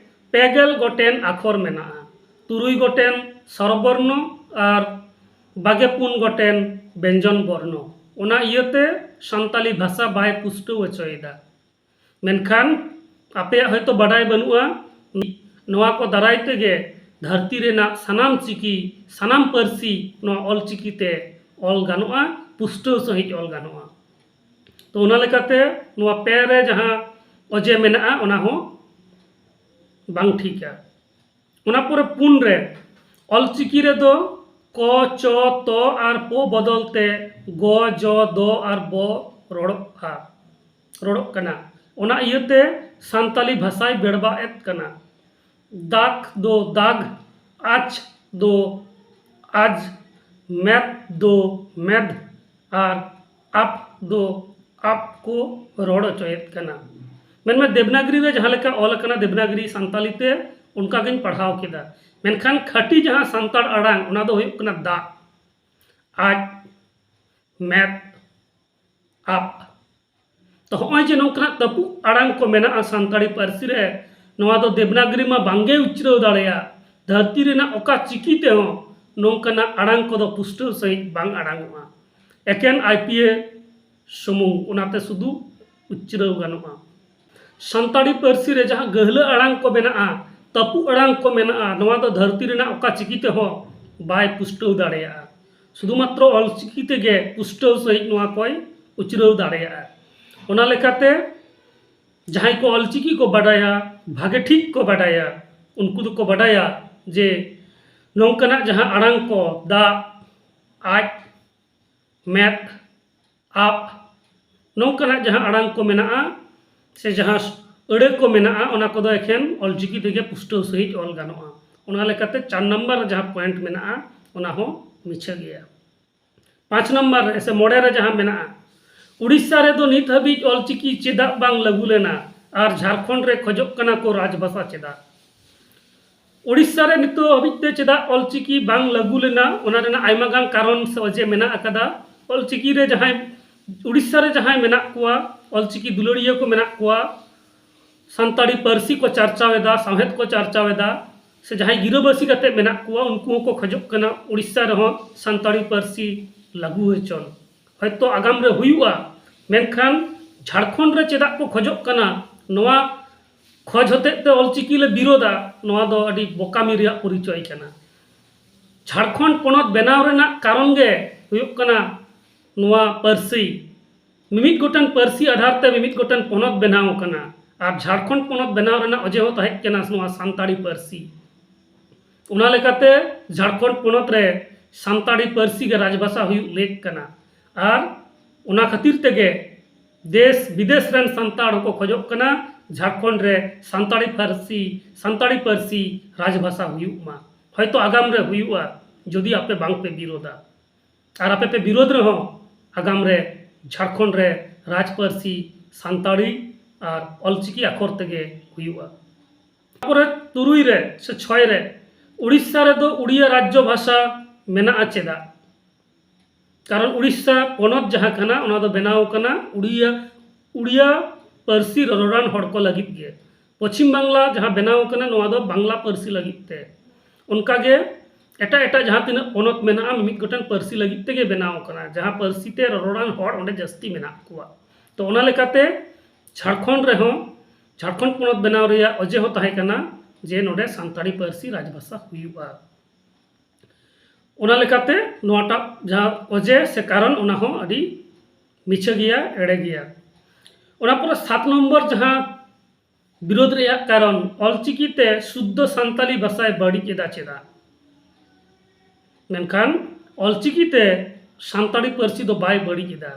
ᱯᱮ ᱜᱮᱞ ᱜᱚᱴᱮᱱ ᱟᱠᱷᱚᱨ ᱢᱮᱱᱟᱜᱼᱟ, ᱛᱩᱨᱩᱭ ᱜᱚᱴᱮᱱ ᱥᱚᱨᱚᱵᱚᱨᱱᱚ ᱟᱨ ᱵᱟᱜᱮ ᱯᱩᱱ ᱜᱚᱴᱮᱱ ᱵᱮᱧᱡᱚᱱ ᱵᱚᱨᱱᱚ᱾ ᱚᱱᱟ ᱤᱭᱟᱹᱛᱮ ᱥᱟᱱᱛᱟᱞᱤ ᱵᱷᱟᱥᱟ ᱵᱟᱭ ᱯᱩᱥᱴᱟᱹᱣ ᱦᱚᱪᱚᱭᱮᱫᱟ᱾ ᱢᱮᱱᱠᱷᱟᱱ ᱟᱯᱮᱭᱟᱜ ᱦᱚᱭᱛᱳ ᱵᱟᱰᱟᱭ ᱵᱟᱹᱱᱩᱜᱼᱟ, ᱱᱚᱣᱟ ᱠᱚ ᱫᱟᱨᱟᱭ ᱛᱮᱜᱮ ᱫᱷᱟᱹᱨᱛᱤ ᱨᱮᱱᱟᱜ ᱥᱟᱱᱟᱢ ᱪᱤᱠᱤ, ᱥᱟᱱᱟᱢ ᱯᱟᱹᱨᱥᱤ ᱱᱚᱣᱟ ᱚᱞ ᱪᱤᱠᱤ ᱛᱮ ᱚᱞ ᱜᱟᱱᱚᱜᱼᱟ, ᱯᱩᱥᱴᱟᱹᱣ ᱥᱟᱺᱦᱤᱡ ᱚᱞ ᱜᱟᱱᱚᱜᱼᱟ᱾ ᱛᱚ, ᱚᱱᱟ ᱞᱮᱠᱟᱛᱮ ᱱᱚᱣᱟ ᱯᱮ ᱨᱮ ᱡᱟᱦᱟᱸ ᱚᱡᱮ ᱢᱮᱱᱟᱜᱼᱟ, ᱚᱱᱟ ᱦᱚᱸ ᱵᱟᱝ ᱴᱷᱤᱠᱟ᱾ ᱚᱱᱟ ᱯᱚᱨᱮ ᱯᱩᱱ ᱨᱮ, ᱚᱞ ᱪᱤᱠᱤ ᱨᱮᱫᱚ ᱠᱚ, ᱪᱚ, ᱛᱚ ᱟᱨ ᱯᱚ ᱵᱚᱫᱚᱞ ᱛᱮ ᱜᱚ, ᱡᱚ, ᱫᱚ ᱟᱨ ᱵᱚ ᱨᱚᱲᱚᱜᱼᱟ, ᱨᱚᱲᱚᱜ ᱠᱟᱱᱟ᱾ ᱚᱱᱟ ᱤᱭᱟᱹᱛᱮ ᱥᱟᱱᱛᱟᱞᱤ ᱵᱷᱟᱥᱟᱭ ᱵᱮᱲᱵᱟᱜ ᱮᱫ ᱠᱟᱱᱟ᱾ ᱫᱟᱜᱽ ᱫᱚ ᱫᱟᱜᱽ, ᱟᱪ ᱫᱚ ᱟᱡᱽ, ᱢᱮᱫ ᱫᱚ ᱢᱮᱫ ᱟᱨ ᱟᱯ ᱫᱚ ᱟᱯ ᱠᱚ ᱨᱚᱲ ᱦᱚᱪᱚᱭᱮᱫ ᱠᱟᱱᱟ᱾ ᱢᱮᱱᱢᱮ ᱫᱮᱵᱽᱱᱟᱜᱽᱨᱤ ᱨᱮ ᱡᱟᱦᱟᱸ ᱞᱮᱠᱟ ᱚᱞ ᱟᱠᱟᱱᱟ ᱫᱮᱵᱽᱱᱟᱜᱽᱨᱤ ᱥᱟᱱᱛᱟᱞᱤ ᱛᱮ, ᱚᱱᱠᱟ ᱜᱤᱧ ᱯᱟᱲᱦᱟᱣ ᱠᱮᱫᱟ᱾ ᱢᱮᱱᱠᱷᱟᱱ ᱠᱷᱟᱹᱴᱤ ᱡᱟᱦᱟᱸ ᱥᱟᱱᱛᱟᱲ ᱟᱲᱟᱝ, ᱚᱱᱟ ᱫᱚ ᱦᱩᱭᱩᱜ ᱠᱟᱱᱟ ᱫᱟᱜ, ᱟᱡ, ᱢᱮᱫ, ᱟᱯ᱾ ᱛᱚ, ᱦᱚᱸᱜᱼᱚᱭ ᱡᱮ ᱱᱚᱝᱠᱟᱱᱟᱜ ᱛᱟᱹᱯᱩᱜ ᱟᱲᱟᱝ ᱠᱚ ᱢᱮᱱᱟᱜᱼᱟ ᱥᱟᱱᱛᱟᱲᱤ ᱯᱟᱹᱨᱥᱤ ᱨᱮ, ᱱᱚᱣᱟ ᱫᱚ ᱫᱮᱵᱽᱱᱟᱜᱽᱨᱤ ᱢᱟ ᱵᱟᱝᱜᱮ ᱩᱪᱨᱟᱹᱣ ᱫᱟᱲᱮᱭᱟᱜ᱾ ᱫᱷᱟᱹᱨᱛᱤ ᱨᱮᱱᱟᱜ ᱚᱠᱟ ᱪᱤᱠᱤ ᱛᱮᱦᱚᱸ ᱱᱚᱝᱠᱟᱱᱟᱜ ᱟᱲᱟᱝ ᱠᱚᱫᱚ ᱯᱩᱥᱴᱟᱹᱣ ᱥᱟᱺᱦᱤᱡ ᱵᱟᱝ ᱟᱲᱟᱝᱚᱜᱼᱟ᱾ ᱮᱠᱮᱱ ᱟᱭ ᱯᱤ ᱮ ᱥᱩᱢᱩᱝ, ᱚᱱᱟᱛᱮ ᱥᱩᱫᱷᱩ ᱩᱪᱨᱟᱹᱣ ᱜᱟᱱᱚᱜᱼᱟ᱾ ᱥᱟᱱᱛᱟᱲᱤ ᱯᱟᱹᱨᱥᱤ ᱨᱮ ᱡᱟᱦᱟᱸ ᱜᱟᱹᱦᱞᱟᱹ ᱟᱲᱟᱝ ᱠᱚ ᱢᱮᱱᱟᱜᱼᱟ, ᱛᱟᱹᱯᱩᱜ ᱟᱲᱟᱝ ᱠᱚ ᱢᱮᱱᱟᱜᱼᱟ, ᱱᱚᱣᱟ ᱫᱚ ᱫᱷᱟᱹᱨᱛᱤ ᱨᱮᱱᱟᱜ ᱚᱠᱟ ᱪᱤᱠᱤ ᱛᱮᱦᱚᱸ ᱵᱟᱭ ᱯᱩᱥᱴᱟᱹᱣ ᱫᱟᱲᱮᱭᱟᱜᱼᱟ᱾ ᱥᱩᱫᱷᱩ ᱢᱟᱛᱨᱚ ᱚᱞᱪᱤᱠᱤ ᱛᱮᱜᱮ ᱯᱩᱥᱴᱟᱹᱣ ᱥᱟᱺᱦᱤᱡ ᱱᱚᱣᱟ ᱠᱚᱭ ᱩᱪᱨᱟᱹᱣ ᱫᱟᱲᱮᱭᱟᱜᱼᱟ᱾ ᱚᱱᱟ ᱞᱮᱠᱟᱛᱮ ᱡᱟᱦᱟᱸᱭ ᱠᱚ ᱚᱞᱪᱤᱠᱤ ᱠᱚ ᱵᱟᱰᱟᱭᱟ, ᱵᱷᱟᱜᱮ ᱴᱷᱤᱠ ᱠᱚ ᱵᱟᱰᱟᱭᱟ, ᱩᱱᱠᱩ ᱫᱚᱠᱚ ᱵᱟᱰᱟᱭᱟ ᱡᱮ ᱱᱚᱝᱠᱟᱱᱟᱜ ᱡᱟᱦᱟᱸ ᱟᱲᱟᱝ ᱠᱚ, ᱫᱟᱜ, ᱟᱡ, ᱢᱮᱫ, ᱟᱯ, ᱱᱚᱝᱠᱟᱱᱟᱜ ᱡᱟᱦᱟᱸ ᱟᱲᱟᱝ ᱠᱚ ᱢᱮᱱᱟᱜᱼᱟ ᱥᱮ ᱡᱟᱦᱟᱸ ᱟᱹᱲᱟᱹ ᱠᱚ ᱢᱮᱱᱟᱜᱼᱟ, ᱚᱱᱟ ᱠᱚᱫᱚ ᱮᱠᱷᱮᱱ ᱚᱞᱪᱤᱠᱤ ᱛᱮᱜᱮ ᱯᱩᱥᱴᱟᱹᱣ ᱥᱟᱺᱦᱤᱡ ᱚᱞ ᱜᱟᱱᱚᱜᱼᱟ᱾ ᱚᱱᱟ ᱞᱮᱠᱟᱛᱮ ᱪᱟᱨ ᱱᱟᱢᱵᱟᱨ ᱨᱮ ᱡᱟᱦᱟᱸ ᱯᱚᱭᱮᱱᱴ ᱢᱮᱱᱟᱜᱼᱟ, ᱚᱱᱟ ᱦᱚᱸ ᱢᱤᱪᱷᱟᱹ ᱜᱮᱭᱟ᱾ ᱯᱟᱸᱪ ᱱᱟᱢᱵᱟᱨ ᱨᱮ ᱥᱮ ᱢᱚᱬᱮ ᱨᱮ ᱡᱟᱦᱟᱸ ᱢᱮᱱᱟᱜᱼᱟ, ᱩᱲᱤᱥᱥᱟ ᱨᱮᱫᱚ ᱱᱤᱛ ᱦᱟᱹᱵᱤᱡ ᱚᱞᱪᱤᱠᱤ ᱪᱮᱫᱟᱜ ᱵᱟᱝ ᱞᱟᱹᱜᱩ ᱞᱮᱱᱟ ᱟᱨ ᱡᱷᱟᱲᱠᱷᱚᱸᱰ ᱨᱮ ᱠᱷᱚᱡᱚᱜ ᱠᱟᱱᱟ ᱠᱚ ᱨᱟᱡᱽᱵᱷᱟᱥᱟ ᱪᱮᱫᱟᱜ? ᱩᱲᱤᱥᱥᱟ ᱨᱮ ᱱᱤᱛᱚᱜ ᱦᱟᱹᱵᱤᱡ ᱛᱮ ᱪᱮᱫᱟᱜ ᱚᱞᱪᱤᱠᱤ ᱵᱟᱝ ᱞᱟᱹᱜᱩ ᱞᱮᱱᱟ, ᱚᱱᱟ ᱨᱮᱱᱟᱜ ᱟᱭᱢᱟ ᱜᱟᱱ ᱠᱟᱨᱚᱱ ᱥᱮ ᱚᱡᱮ ᱢᱮᱱᱟᱜ ᱟᱠᱟᱫᱟ᱾ ᱚᱞᱪᱤᱠᱤ ᱨᱮ ᱡᱟᱦᱟᱸᱭ, ᱩᱲᱤᱥᱥᱟ ᱨᱮ ᱡᱟᱦᱟᱸᱭ ᱢᱮᱱᱟᱜ ᱠᱚᱣᱟ, ᱚᱞᱪᱤᱠᱤ ᱫᱩᱞᱟᱹᱲᱤᱭᱟᱹ ᱠᱚ ᱢᱮᱱᱟᱜ ᱠᱚᱣᱟ, ᱥᱟᱱᱛᱟᱲᱤ ᱯᱟᱹᱨᱥᱤ ᱠᱚ ᱪᱟᱨᱪᱟᱣ ᱮᱫᱟ, ᱥᱟᱶᱦᱮᱫ ᱠᱚ ᱪᱟᱨᱪᱟᱣ ᱮᱫᱟ, ᱥᱮ ᱡᱟᱦᱟᱸᱭ ᱜᱤᱨᱟᱹᱵᱟᱹᱥᱤ ᱠᱟᱛᱮ ᱢᱮᱱᱟᱜ ᱠᱚᱣᱟ, ᱩᱱᱠᱩ ᱦᱚᱸᱠᱚ ᱠᱷᱚᱡᱚᱜ ᱠᱟᱱᱟ ᱩᱲᱤᱥᱥᱟ ᱨᱮᱦᱚᱸ ᱥᱟᱱᱛᱟᱲᱤ ᱯᱟᱹᱨᱥᱤ ᱞᱟᱹᱜᱩ ᱦᱚᱪᱚᱱ᱾ ᱦᱚᱭᱛᱳ ᱟᱜᱟᱢ ᱨᱮ ᱦᱩᱭᱩᱜᱼᱟ, ᱢᱮᱱᱠᱷᱟᱱ ᱡᱷᱟᱲᱠᱷᱚᱸᱰ ᱨᱮ ᱪᱮᱫᱟᱜ ᱠᱚ ᱠᱷᱚᱡᱚᱜ ᱠᱟᱱᱟ? ᱱᱚᱣᱟ ᱠᱷᱚᱡᱽ ᱦᱚᱛᱮᱡ ᱛᱮ ᱚᱞᱪᱤᱠᱤ ᱞᱮ ᱵᱤᱨᱳᱫᱟ, ᱱᱚᱣᱟ ᱫᱚ ᱟᱹᱰᱤ ᱵᱚᱠᱟᱢᱤ ᱨᱮᱭᱟᱜ ᱯᱚᱨᱤᱪᱚᱭ ᱠᱟᱱᱟ᱾ ᱡᱷᱟᱲᱠᱷᱚᱸᱰ ᱯᱚᱱᱚᱛ ᱵᱮᱱᱟᱣ ᱨᱮᱱᱟᱜ ᱠᱟᱨᱚᱱ ᱜᱮ ᱦᱩᱭᱩᱜ ᱠᱟᱱᱟ ᱱᱚᱣᱟ ᱯᱟᱹᱨᱥᱤ᱾ ᱢᱤᱢᱤᱫ ᱜᱚᱴᱟᱝ ᱯᱟᱹᱨᱥᱤ ᱟᱫᱷᱟᱨ ᱛᱮ ᱢᱤᱢᱤᱫ ᱜᱚᱴᱟᱝ ᱯᱚᱱᱚᱛ ᱵᱮᱱᱟᱣ ᱟᱠᱟᱱᱟ, ᱟᱨ ᱡᱷᱟᱲᱠᱷᱚᱸᱰ ᱯᱚᱱᱚᱛ ᱵᱮᱱᱟᱣ ᱨᱮᱱᱟᱜ ᱚᱡᱮ ᱦᱚᱸ ᱛᱟᱦᱮᱸ ᱠᱟᱱᱟ ᱱᱚᱣᱟ ᱥᱟᱱᱛᱟᱲᱤ ᱯᱟᱹᱨᱥᱤ᱾ ᱚᱱᱟ ᱞᱮᱠᱟᱛᱮ ᱡᱷᱟᱲᱠᱷᱚᱸᱰ ᱯᱚᱱᱚᱛ ᱨᱮ ᱥᱟᱱᱛᱟᱲᱤ ᱯᱟᱹᱨᱥᱤ ᱜᱮ ᱨᱟᱡᱽᱵᱷᱟᱥᱟ ᱦᱩᱭᱩᱜ ᱞᱮᱠ ᱠᱟᱱᱟ᱾ ᱟᱨ ᱚᱱᱟ ᱠᱷᱟᱹᱛᱤᱨ ᱛᱮᱜᱮ ᱫᱮᱥ ᱵᱤᱫᱮᱥ ᱨᱮᱱ ᱥᱟᱱᱛᱟᱲ ᱦᱚᱸᱠᱚ ᱠᱷᱚᱡᱚᱜ ᱠᱟᱱᱟ ᱡᱷᱟᱲᱠᱷᱚᱸᱰ ᱨᱮ ᱥᱟᱱᱛᱟᱲᱤ ᱯᱟᱹᱨᱥᱤ, ᱥᱟᱱᱛᱟᱲᱤ ᱯᱟᱹᱨᱥᱤ ᱨᱟᱡᱽᱵᱷᱟᱥᱟ ᱦᱩᱭᱩᱜ ᱢᱟ᱾ ᱦᱚᱭᱛᱳ ᱟᱜᱟᱢ ᱨᱮ ᱦᱩᱭᱩᱜᱼᱟ, ᱡᱩᱫᱤ ᱟᱯᱮ ᱵᱟᱝ ᱯᱮ ᱵᱤᱨᱳᱫᱟ᱾ ᱟᱨ ᱟᱯᱮ ᱯᱮ ᱵᱤᱨᱳᱫ ᱨᱮᱦᱚᱸ ᱟᱜᱟᱢ ᱨᱮ ᱡᱷᱟᱲᱠᱷᱚᱸᱰ ᱨᱮ ᱨᱟᱡᱽ ᱯᱟᱹᱨᱥᱤ ᱥᱟᱱᱛᱟᱲᱤ ᱟᱨ ᱚᱞᱪᱤᱠᱤ ᱟᱠᱷᱚᱨ ᱛᱮᱜᱮ ᱦᱩᱭᱩᱜᱼᱟ᱾ ᱛᱟᱨᱯᱚᱨᱮ ᱛᱩᱨᱩᱭ ᱨᱮ ᱥᱮ ᱪᱷᱚᱭ ᱨᱮ ᱩᱲᱤᱥᱥᱟ ᱨᱮᱫᱚ ᱩᱲᱤᱭᱟ ᱨᱟᱡᱽᱡᱚ ᱵᱷᱟᱥᱟ ᱢᱮᱱᱟᱜᱼᱟ ᱪᱮᱫᱟᱜ? ᱠᱟᱨᱚᱱ ᱩᱲᱤᱥᱥᱟ ᱯᱚᱱᱚᱛ ᱡᱟᱦᱟᱸ ᱠᱟᱱᱟ, ᱚᱱᱟ ᱫᱚ ᱵᱮᱱᱟᱣ ᱠᱟᱱᱟ ᱩᱲᱤᱭᱟ, ᱩᱲᱤᱭᱟ ᱯᱟᱹᱨᱥᱤ ᱨᱚᱨᱚᱲᱟᱱ ᱦᱚᱲ ᱠᱚ ᱞᱟᱹᱜᱤᱫ ᱜᱮ᱾ ᱯᱚᱪᱷᱤᱢ ᱵᱟᱝᱞᱟ ᱡᱟᱦᱟᱸ ᱵᱮᱱᱟᱣ ᱠᱟᱱᱟ, ᱱᱚᱣᱟ ᱫᱚ ᱵᱟᱝᱞᱟ ᱯᱟᱹᱨᱥᱤ ᱞᱟᱹᱜᱤᱫ ᱛᱮ᱾ ᱚᱱᱠᱟᱜᱮ ᱮᱴᱟᱜ ᱮᱴᱟᱜ ᱡᱟᱦᱟᱸ ᱛᱤᱱᱟᱹᱜ ᱯᱚᱱᱚᱛ ᱢᱮᱱᱟᱜᱼᱟ, ᱢᱤᱢᱤᱫ ᱜᱚᱴᱮᱱ ᱯᱟᱹᱨᱥᱤ ᱞᱟᱹᱜᱤᱫ ᱛᱮᱜᱮ ᱵᱮᱱᱟᱣ ᱠᱟᱱᱟ, ᱡᱟᱦᱟᱸ ᱯᱟᱹᱨᱥᱤ ᱛᱮ ᱨᱚᱨᱚᱲᱟᱱ ᱦᱚᱲ ᱚᱸᱰᱮ ᱡᱟᱹᱥᱛᱤ ᱢᱮᱱᱟᱜ ᱠᱚᱣᱟ᱾ ᱛᱚ, ᱚᱱᱟ ᱞᱮᱠᱟᱛᱮ ᱡᱷᱟᱲᱠᱷᱚᱸᱰ ᱨᱮᱦᱚᱸ, ᱡᱷᱟᱲᱠᱷᱚᱸᱰ ᱯᱚᱱᱚᱛ ᱵᱮᱱᱟᱣ ᱨᱮᱭᱟᱜ ᱚᱡᱮ ᱦᱚᱸ ᱛᱟᱦᱮᱸ ᱠᱟᱱᱟ ᱡᱮ ᱱᱚᱰᱮ ᱥᱟᱱᱛᱟᱲᱤ ᱯᱟᱹᱨᱥᱤ ᱨᱟᱡᱽᱵᱷᱟᱥᱟ ᱦᱩᱭᱩᱜᱼᱟ᱾ ᱚᱱᱟ ᱞᱮᱠᱟᱛᱮ ᱱᱚᱣᱟᱴᱟᱜ ᱡᱟᱦᱟᱸ ᱚᱡᱮ ᱥᱮ ᱠᱟᱨᱚᱱ, ᱚᱱᱟ ᱦᱚᱸ ᱟᱹᱰᱤ ᱢᱤᱪᱷᱟᱹ ᱜᱮᱭᱟ, ᱮᱲᱮ ᱜᱮᱭᱟ᱾ ᱚᱱᱟ ᱯᱚᱨᱮ ᱥᱟᱛ ᱱᱚᱢᱵᱚᱨ ᱡᱟᱦᱟᱸ ᱵᱤᱨᱳᱫᱷ ᱨᱮᱭᱟᱜ ᱠᱟᱨᱚᱱ, ᱚᱞᱪᱤᱠᱤ ᱛᱮ ᱥᱩᱫᱽᱫᱷᱚ ᱥᱟᱱᱛᱟᱞᱤ ᱵᱷᱟᱥᱟᱭ ᱵᱟᱹᱲᱤᱡ ᱮᱫᱟ ᱪᱮᱫᱟᱜ? ᱢᱮᱱᱠᱷᱟᱱ ᱚᱞᱪᱤᱠᱤ ᱛᱮ ᱥᱟᱱᱛᱟᱲᱤ ᱯᱟᱹᱨᱥᱤ ᱫᱚ ᱵᱟᱭ ᱵᱟᱹᱲᱤᱡ ᱮᱫᱟ᱾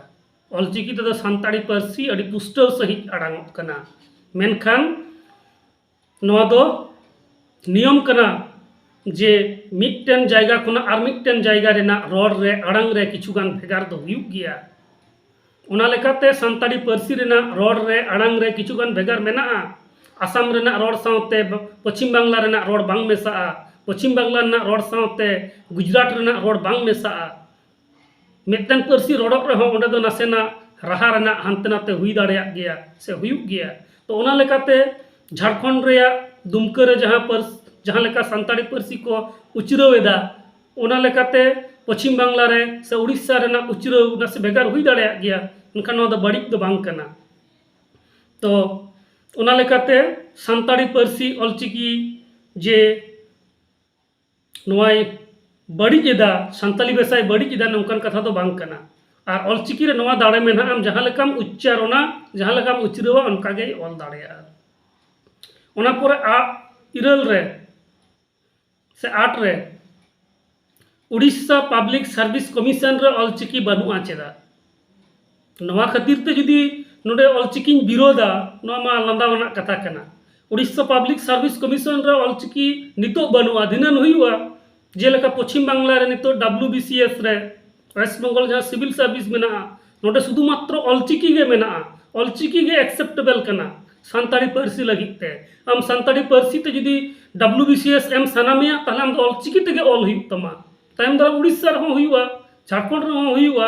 ᱚᱞᱪᱤᱠᱤ ᱛᱮᱫᱚ ᱥᱟᱱᱛᱟᱲᱤ ᱯᱟᱹᱨᱥᱤ ᱟᱹᱰᱤ ᱯᱩᱥᱴᱟᱹᱣ ᱥᱟᱺᱦᱤᱡ ᱟᱲᱟᱝᱚᱜ ᱠᱟᱱᱟ᱾ ᱢᱮᱱᱠᱷᱟᱱ ᱱᱚᱣᱟ ᱫᱚ ᱱᱤᱭᱚᱢ ᱠᱟᱱᱟ ᱡᱮ ᱢᱤᱫᱴᱮᱱ ᱡᱟᱭᱜᱟ ᱠᱷᱚᱱᱟᱜ ᱟᱨ ᱢᱤᱫᱴᱮᱱ ᱡᱟᱭᱜᱟ ᱨᱮᱱᱟᱜ ᱨᱚᱲ ᱨᱮ, ᱟᱲᱟᱝ ᱨᱮ ᱠᱤᱪᱷᱩ ᱜᱟᱱ ᱵᱷᱮᱜᱟᱨ ᱫᱚ ᱦᱩᱭᱩᱜ ᱜᱮᱭᱟ᱾ ᱚᱱᱟ ᱞᱮᱠᱟᱛᱮ ᱥᱟᱱᱛᱟᱲᱤ ᱯᱟᱹᱨᱥᱤ ᱨᱮᱱᱟᱜ ᱨᱚᱲ ᱨᱮ, ᱟᱲᱟᱝ ᱨᱮ ᱠᱤᱪᱷᱩ ᱜᱟᱱ ᱵᱷᱮᱜᱟᱨ ᱢᱮᱱᱟᱜᱼᱟ᱾ ᱟᱥᱟᱢ ᱨᱮᱱᱟᱜ ᱨᱚᱲ ᱥᱟᱶᱛᱮ ᱯᱚᱪᱷᱤᱢ ᱵᱟᱝᱞᱟ ᱨᱮᱱᱟᱜ ᱨᱚᱲ ᱵᱟᱝ ᱢᱮᱥᱟᱜᱼᱟ, ᱯᱚᱪᱷᱤᱢ ᱵᱟᱝᱞᱟ ᱨᱮᱱᱟᱜ ᱨᱚᱲ ᱥᱟᱶᱛᱮ ᱜᱩᱡᱽᱨᱟᱴ ᱨᱮᱱᱟᱜ ᱨᱚᱲ ᱵᱟᱝ ᱢᱮᱥᱟᱜᱼᱟ᱾ ᱢᱤᱫᱴᱮᱱ ᱯᱟᱹᱨᱥᱤ ᱨᱚᱲᱚᱜ ᱨᱮᱦᱚᱸ ᱚᱸᱰᱮ ᱫᱚ ᱱᱟᱥᱮᱱᱟᱜ ᱨᱟᱦᱟ ᱨᱮᱱᱟᱜ ᱦᱟᱱᱛᱮ ᱱᱟᱛᱮ ᱦᱩᱭ ᱫᱟᱲᱮᱭᱟᱜ ᱜᱮᱭᱟ ᱥᱮ ᱦᱩᱭᱩᱜ ᱜᱮᱭᱟ᱾ ᱛᱚ, ᱚᱱᱟ ᱞᱮᱠᱟᱛᱮ ᱡᱷᱟᱲᱠᱷᱚᱸᱰ ᱨᱮᱭᱟᱜ ᱫᱩᱢᱠᱟᱹ ᱨᱮ ᱡᱟᱦᱟᱸ ᱯᱟᱹᱨᱥ-, ᱡᱟᱦᱟᱸ ᱞᱮᱠᱟ ᱥᱟᱱᱛᱟᱲᱤ ᱯᱟᱹᱨᱥᱤ ᱠᱚ ᱩᱪᱨᱟᱹᱣ ᱮᱫᱟ, ᱚᱱᱟ ᱞᱮᱠᱟᱛᱮ ᱯᱚᱪᱷᱤᱢ ᱵᱟᱝᱞᱟ ᱨᱮ ᱥᱮ ᱩᱲᱤᱥᱥᱟ ᱨᱮᱱᱟᱜ ᱩᱪᱨᱟᱹᱣ ᱱᱟᱥᱮ ᱵᱷᱮᱜᱟᱨ ᱦᱩᱭ ᱫᱟᱲᱮᱭᱟᱜ ᱜᱮᱭᱟ, ᱢᱮᱱᱠᱷᱟᱱ ᱱᱚᱣᱟ ᱫᱚ ᱵᱟᱹᱲᱤᱡ ᱫᱚ ᱵᱟᱝ ᱠᱟᱱᱟ᱾ ᱛᱚ, ᱚᱱᱟ ᱞᱮᱠᱟᱛᱮ ᱥᱟᱱᱛᱟᱲᱤ ᱯᱟᱹᱨᱥᱤ ᱚᱞᱪᱤᱠᱤ ᱡᱮ ᱱᱚᱣᱟᱭ ᱵᱟᱹᱲᱤᱡ ᱮᱫᱟ, ᱥᱟᱱᱛᱟᱲᱤ ᱵᱷᱟᱥᱟᱭ ᱵᱟᱹᱲᱤᱡ ᱮᱫᱟ, ᱱᱚᱝᱠᱟᱱ ᱠᱟᱛᱷᱟ ᱫᱚ ᱵᱟᱝ ᱠᱟᱱᱟ᱾ ᱟᱨ ᱚᱞᱪᱤᱠᱤ ᱨᱮ ᱱᱚᱣᱟ ᱫᱟᱲᱮ ᱢᱮᱱᱟᱜᱼᱟ, ᱟᱢ ᱡᱟᱦᱟᱸ ᱞᱮᱠᱟᱢ ᱩᱪᱪᱟᱨᱚᱱᱟ, ᱡᱟᱦᱟᱸ ᱞᱮᱠᱟᱢ ᱩᱪᱨᱟᱹᱣᱟ, ᱚᱱᱠᱟ ᱜᱮᱭ ᱚᱞ ᱫᱟᱲᱮᱭᱟᱜᱼᱟ᱾ ᱚᱱᱟ ᱯᱚᱨᱮ ᱟ-, ᱤᱨᱟᱹᱞ ᱨᱮ ᱥᱮ ᱟᱴ ᱨᱮ ᱩᱲᱤᱥᱥᱟ ᱯᱟᱵᱽᱞᱤᱠ ᱥᱟᱨᱵᱷᱤᱥ ᱠᱚᱢᱤᱥᱚᱱ ᱨᱮ ᱚᱞᱪᱤᱠᱤ ᱵᱟᱹᱱᱩᱜᱼᱟ ᱪᱮᱫᱟᱜ? ᱱᱚᱣᱟ ᱠᱷᱟᱹᱛᱤᱨ ᱛᱮ ᱡᱩᱫᱤ ᱱᱚᱰᱮ ᱚᱞᱪᱤᱠᱤᱧ ᱵᱤᱨᱳᱫᱟ, ᱱᱚᱣᱟ ᱢᱟ ᱞᱟᱸᱫᱟ ᱟᱱᱟᱜ ᱠᱟᱛᱷᱟ ᱠᱟᱱᱟ᱾ ᱩᱲᱤᱥᱥᱟ ᱯᱟᱵᱽᱞᱤᱠ ᱥᱟᱨᱵᱷᱤᱥ ᱠᱚᱢᱤᱥᱚᱱ ᱨᱮ ᱚᱞᱪᱤᱠᱤ ᱱᱤᱛᱚᱜ ᱵᱟᱹᱱᱩᱜᱼᱟ, ᱫᱷᱤᱱᱟᱹᱱ ᱦᱩᱭᱩᱜᱼᱟ᱾ ᱡᱮᱞᱮᱠᱟ ᱯᱚᱪᱷᱤᱢ ᱵᱟᱝᱞᱟ ᱨᱮ ᱱᱤᱛᱚᱜ ᱰᱟᱵᱽᱞᱤᱭᱩ ᱵᱤ ᱥᱤ ᱮᱥ ᱨᱮ, ᱳᱭᱮᱥᱴ ᱵᱮᱝᱜᱚᱞ ᱡᱟᱦᱟᱸ ᱥᱤᱵᱤᱞ ᱥᱟᱨᱵᱷᱤᱥ ᱢᱮᱱᱟᱜᱼᱟ, ᱱᱚᱰᱮ ᱥᱩᱫᱷᱩ ᱢᱟᱛᱨᱚ ᱚᱞᱪᱤᱠᱤ ᱜᱮ ᱢᱮᱱᱟᱜᱼᱟ᱾ ᱚᱞᱪᱤᱠᱤ ᱜᱮ ᱮᱠᱥᱮᱯᱴᱮᱵᱮᱞ ᱠᱟᱱᱟ ᱥᱟᱱᱛᱟᱲᱤ ᱯᱟᱹᱨᱥᱤ ᱞᱟᱹᱜᱤᱫ ᱛᱮ᱾ ᱟᱢ ᱥᱟᱱᱛᱟᱲᱤ ᱯᱟᱹᱨᱥᱤ ᱛᱮ ᱡᱩᱫᱤ W B C S M ᱥᱟᱱᱟ ᱢᱮᱭᱟ, ᱛᱟᱦᱞᱮ ᱟᱢ ᱫᱚ ᱚᱞᱪᱤᱠᱤ ᱛᱮᱜᱮ ᱚᱞ ᱦᱩᱭᱩᱜ ᱛᱟᱢᱟ᱾ ᱛᱟᱭᱚᱢ ᱫᱟᱨᱟᱢ ᱩᱲᱤᱥᱥᱟ ᱨᱮᱦᱚᱸ ᱦᱩᱭᱩᱜᱼᱟ, ᱡᱷᱟᱲᱠᱷᱚᱸᱰ ᱨᱮᱦᱚᱸ ᱦᱩᱭᱩᱜᱼᱟ᱾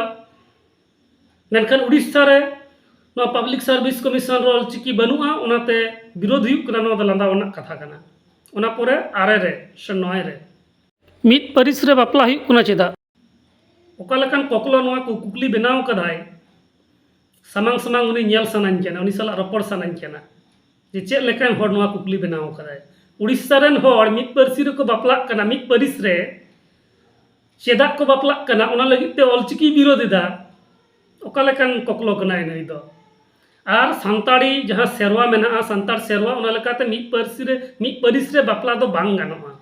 ᱢᱮᱱᱠᱷᱟᱱ ᱩᱲᱤᱥᱥᱟ ᱨᱮ ᱱᱚᱣᱟ ᱯᱟᱵᱽᱞᱤᱠ ᱥᱟᱨᱵᱷᱤᱥ ᱠᱚᱢᱤᱥᱚᱱ ᱨᱮ ᱚᱞᱪᱤᱠᱤ ᱵᱟᱹᱱᱩᱜᱼᱟ, ᱚᱱᱟᱛᱮ ᱵᱤᱨᱳᱫᱷ ᱦᱩᱭᱩᱜ ᱠᱟᱱᱟ᱾ ᱱᱚᱣᱟ ᱫᱚ ᱞᱟᱸᱫᱟ ᱨᱮᱱᱟᱜ ᱠᱟᱛᱷᱟ ᱠᱟᱱᱟ᱾ ᱚᱱᱟ ᱯᱚᱨᱮ ᱟᱨᱮ ᱨᱮ ᱥᱮ ᱱᱚᱭ ᱨᱮ ᱢᱤᱫ ᱯᱟᱹᱨᱤᱥ ᱨᱮ ᱵᱟᱯᱞᱟ ᱦᱩᱭᱩᱜ ᱠᱟᱱᱟ ᱪᱮᱫᱟᱜ? ᱚᱠᱟ ᱞᱮᱠᱟᱱ ᱠᱚᱠᱞᱚ ᱱᱚᱣᱟ ᱠᱚ ᱠᱩᱠᱞᱤ ᱵᱮᱱᱟᱣ ᱠᱟᱫᱟᱭ? ᱥᱟᱢᱟᱝ ᱥᱟᱢᱟᱝ ᱩᱱᱤ ᱧᱮᱞ ᱥᱟᱱᱟᱧ ᱠᱟᱱᱟ, ᱩᱱᱤ ᱥᱟᱞᱟᱜ ᱨᱚᱯᱚᱲ ᱥᱟᱱᱟᱧ ᱠᱟᱱᱟ, ᱡᱮ ᱪᱮᱫ ᱞᱮᱠᱟᱱ ᱦᱚᱲ ᱱᱚᱣᱟ ᱠᱩᱠᱞᱤ ᱵᱮᱱᱟᱣ ᱠᱟᱫᱟᱭ᱾ ᱩᱲᱤᱥᱥᱟ ᱨᱮᱱ ᱦᱚᱲ ᱢᱤᱫ ᱯᱟᱹᱨᱥᱤ ᱨᱮᱠᱚ ᱵᱟᱯᱞᱟᱜ ᱠᱟᱱᱟ, ᱢᱤᱫ ᱯᱟᱹᱨᱤᱥ ᱨᱮ᱾ ᱪᱮᱫᱟᱜ ᱠᱚ ᱵᱟᱯᱞᱟᱜ ᱠᱟᱱᱟ, ᱚᱱᱟ ᱞᱟᱹᱜᱤᱫ ᱛᱮ ᱚᱞᱪᱤᱠᱤ ᱵᱤᱨᱳᱫ ᱮᱫᱟ᱾ ᱚᱠᱟ ᱞᱮᱠᱟᱱ ᱠᱚᱠᱞᱚ ᱠᱟᱱᱟᱭ ᱱᱩᱭ ᱫᱚ? ᱟᱨ ᱥᱟᱱᱛᱟᱲᱤ ᱡᱟᱦᱟᱸ ᱥᱮᱨᱣᱟ ᱢᱮᱱᱟᱜᱼᱟ, ᱥᱟᱱᱛᱟᱲ ᱥᱮᱨᱣᱟ, ᱚᱱᱟ ᱞᱮᱠᱟᱛᱮ ᱢᱤᱫ ᱯᱟᱹᱨᱥᱤ ᱨᱮ, ᱢᱤᱫ ᱯᱟᱹᱨᱤᱥ ᱨᱮ ᱵᱟᱯᱞᱟ ᱫᱚ ᱵᱟᱝ ᱜᱟᱱᱚᱜᱼᱟ᱾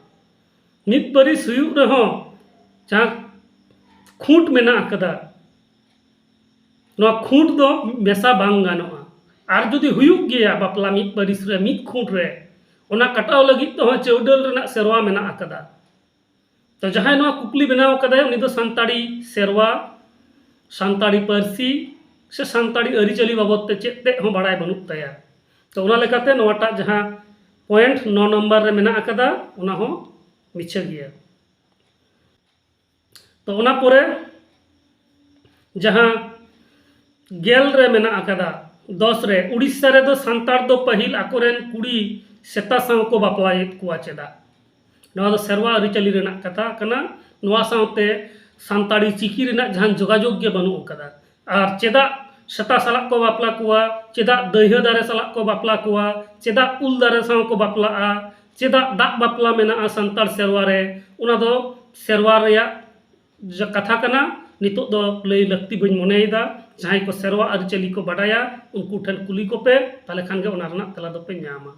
ᱢᱤᱫ ᱯᱟᱹᱨᱤᱥ ᱦᱩᱭᱩᱜ ᱨᱮᱦᱚᱸ ᱡᱟᱦᱟᱸ ᱠᱷᱩᱸᱴ ᱢᱮᱱᱟᱜ ᱟᱠᱟᱫᱟ, ᱱᱚᱣᱟ ᱠᱷᱩᱸᱴ ᱫᱚ ᱢᱮᱥᱟ ᱵᱟᱝ ᱜᱟᱱᱚᱜᱼᱟ᱾ ᱟᱨ ᱡᱩᱫᱤ ᱦᱩᱭᱩᱜ ᱜᱮᱭᱟ ᱵᱟᱯᱞᱟ ᱢᱤᱫ ᱯᱟᱹᱨᱤᱥ ᱨᱮ, ᱢᱤᱫ ᱠᱷᱩᱸᱴ ᱨᱮ, ᱚᱱᱟ ᱠᱟᱴᱟᱣ ᱞᱟᱹᱜᱤᱫ ᱛᱮᱦᱚᱸ ᱪᱟᱹᱣᱰᱟᱹᱞ ᱨᱮᱱᱟᱜ ᱥᱮᱨᱣᱟ ᱢᱮᱱᱟᱜ ᱟᱠᱟᱫᱟ᱾ ᱛᱚ ᱡᱟᱦᱟᱸᱭ ᱱᱚᱣᱟ ᱠᱩᱠᱞᱤ ᱵᱮᱱᱟᱣ ᱠᱟᱫᱟᱭ, ᱩᱱᱤ ᱫᱚ ᱥᱟᱱᱛᱟᱲᱤ ᱥᱮᱨᱣᱟ, ᱥᱟᱱᱛᱟᱲᱤ ᱯᱟᱹᱨᱥᱤ ᱥᱮ ᱥᱟᱱᱛᱟᱲᱤ ᱟᱹᱨᱤᱪᱟᱹᱞᱤ ᱵᱟᱵᱚᱫ ᱛᱮ ᱪᱮᱫ ᱛᱮᱫ ᱦᱚᱸ ᱵᱟᱲᱟᱭ ᱵᱟᱹᱱᱩᱜ ᱛᱟᱭᱟ᱾ ᱛᱚ ᱚᱱᱟ ᱞᱮᱠᱟᱛᱮ ᱱᱚᱣᱟᱴᱟᱜ ᱡᱟᱦᱟᱸ ᱯᱚᱭᱮᱱᱴ ᱱᱚ ᱱᱚᱢᱵᱚᱨ ᱨᱮ ᱢᱮᱱᱟᱜ ᱟᱠᱟᱫᱟ, ᱚᱱᱟ ᱦᱚᱸ ᱢᱤᱪᱷᱟᱹ ᱜᱮᱭᱟ᱾ ᱛᱚ ᱚᱱᱟ ᱯᱚᱨᱮ ᱡᱟᱦᱟᱸ ᱜᱮᱞ ᱨᱮ ᱢᱮᱱᱟᱜ ᱟᱠᱟᱫᱟ, ᱫᱚᱥ ᱨᱮ, ᱩᱲᱤᱥᱥᱟ ᱨᱮᱫᱚ ᱥᱟᱱᱛᱟᱲ ᱫᱚ ᱯᱟᱹᱦᱤᱞ ᱟᱠᱚᱨᱮᱱ ᱠᱩᱲᱤ ᱥᱮᱛᱟ ᱥᱟᱶ ᱠᱚ ᱵᱟᱯᱞᱟᱭᱮᱫ ᱠᱚᱣᱟ ᱪᱮᱫᱟᱜ? ᱱᱚᱣᱟ ᱫᱚ ᱥᱮᱨᱣᱟ ᱟᱹᱨᱤᱪᱟᱹᱞᱤ ᱨᱮᱱᱟᱜ ᱠᱟᱛᱷᱟ ᱠᱟᱱᱟ᱾ ᱱᱚᱣᱟ ᱥᱟᱶᱛᱮ ᱥᱟᱱᱛᱟᱲᱤ ᱪᱤᱠᱤ ᱨᱮᱱᱟᱜ ᱡᱟᱦᱟᱱ ᱡᱳᱜᱟᱡᱳᱜᱽ ᱜᱮ ᱵᱟᱹᱱᱩᱜ ᱟᱠᱟᱫᱟ᱾ ᱟᱨ ᱪᱮᱫᱟᱜ ᱥᱮᱛᱟ ᱥᱟᱞᱟᱜ ᱠᱚ ᱵᱟᱯᱞᱟ ᱠᱚᱣᱟ, ᱪᱮᱫᱟᱜ ᱫᱟᱹᱭᱦᱟᱹ ᱫᱟᱨᱮ ᱥᱟᱞᱟᱜ ᱠᱚ ᱵᱟᱯᱞᱟ ᱠᱚᱣᱟ, ᱪᱮᱫᱟᱜ ᱩᱞ ᱫᱟᱨᱮ ᱥᱟᱶ ᱠᱚ ᱵᱟᱯᱞᱟᱜᱼᱟ, ᱪᱮᱫᱟᱜ ᱫᱟᱜ ᱵᱟᱯᱞᱟ ᱢᱮᱱᱟᱜᱼᱟ ᱥᱟᱱᱛᱟᱲ ᱥᱮᱨᱣᱟ ᱨᱮ, ᱚᱱᱟ ᱫᱚ ᱥᱮᱨᱣᱟ ᱨᱮᱭᱟᱜ ᱡᱟ-, ᱠᱟᱛᱷᱟ ᱠᱟᱱᱟ᱾ ᱱᱤᱛᱚᱜ ᱫᱚ ᱞᱟᱹᱭ ᱞᱟᱹᱠᱛᱤ ᱵᱟᱹᱧ ᱢᱚᱱᱮᱭᱮᱫᱟ᱾ ᱡᱟᱦᱟᱸᱭ ᱠᱚ ᱥᱮᱨᱣᱟ ᱟᱹᱨᱤᱪᱟᱹᱞᱤ ᱠᱚ ᱵᱟᱰᱟᱭᱟ, ᱩᱱᱠᱩ ᱴᱷᱮᱱ ᱠᱩᱞᱤ ᱠᱚᱯᱮ, ᱛᱟᱦᱞᱮ ᱠᱷᱟᱱ ᱜᱮ ᱚᱱᱟ ᱨᱮᱱᱟᱜ ᱛᱮᱞᱟ ᱫᱚᱯᱮ ᱧᱟᱢᱟ᱾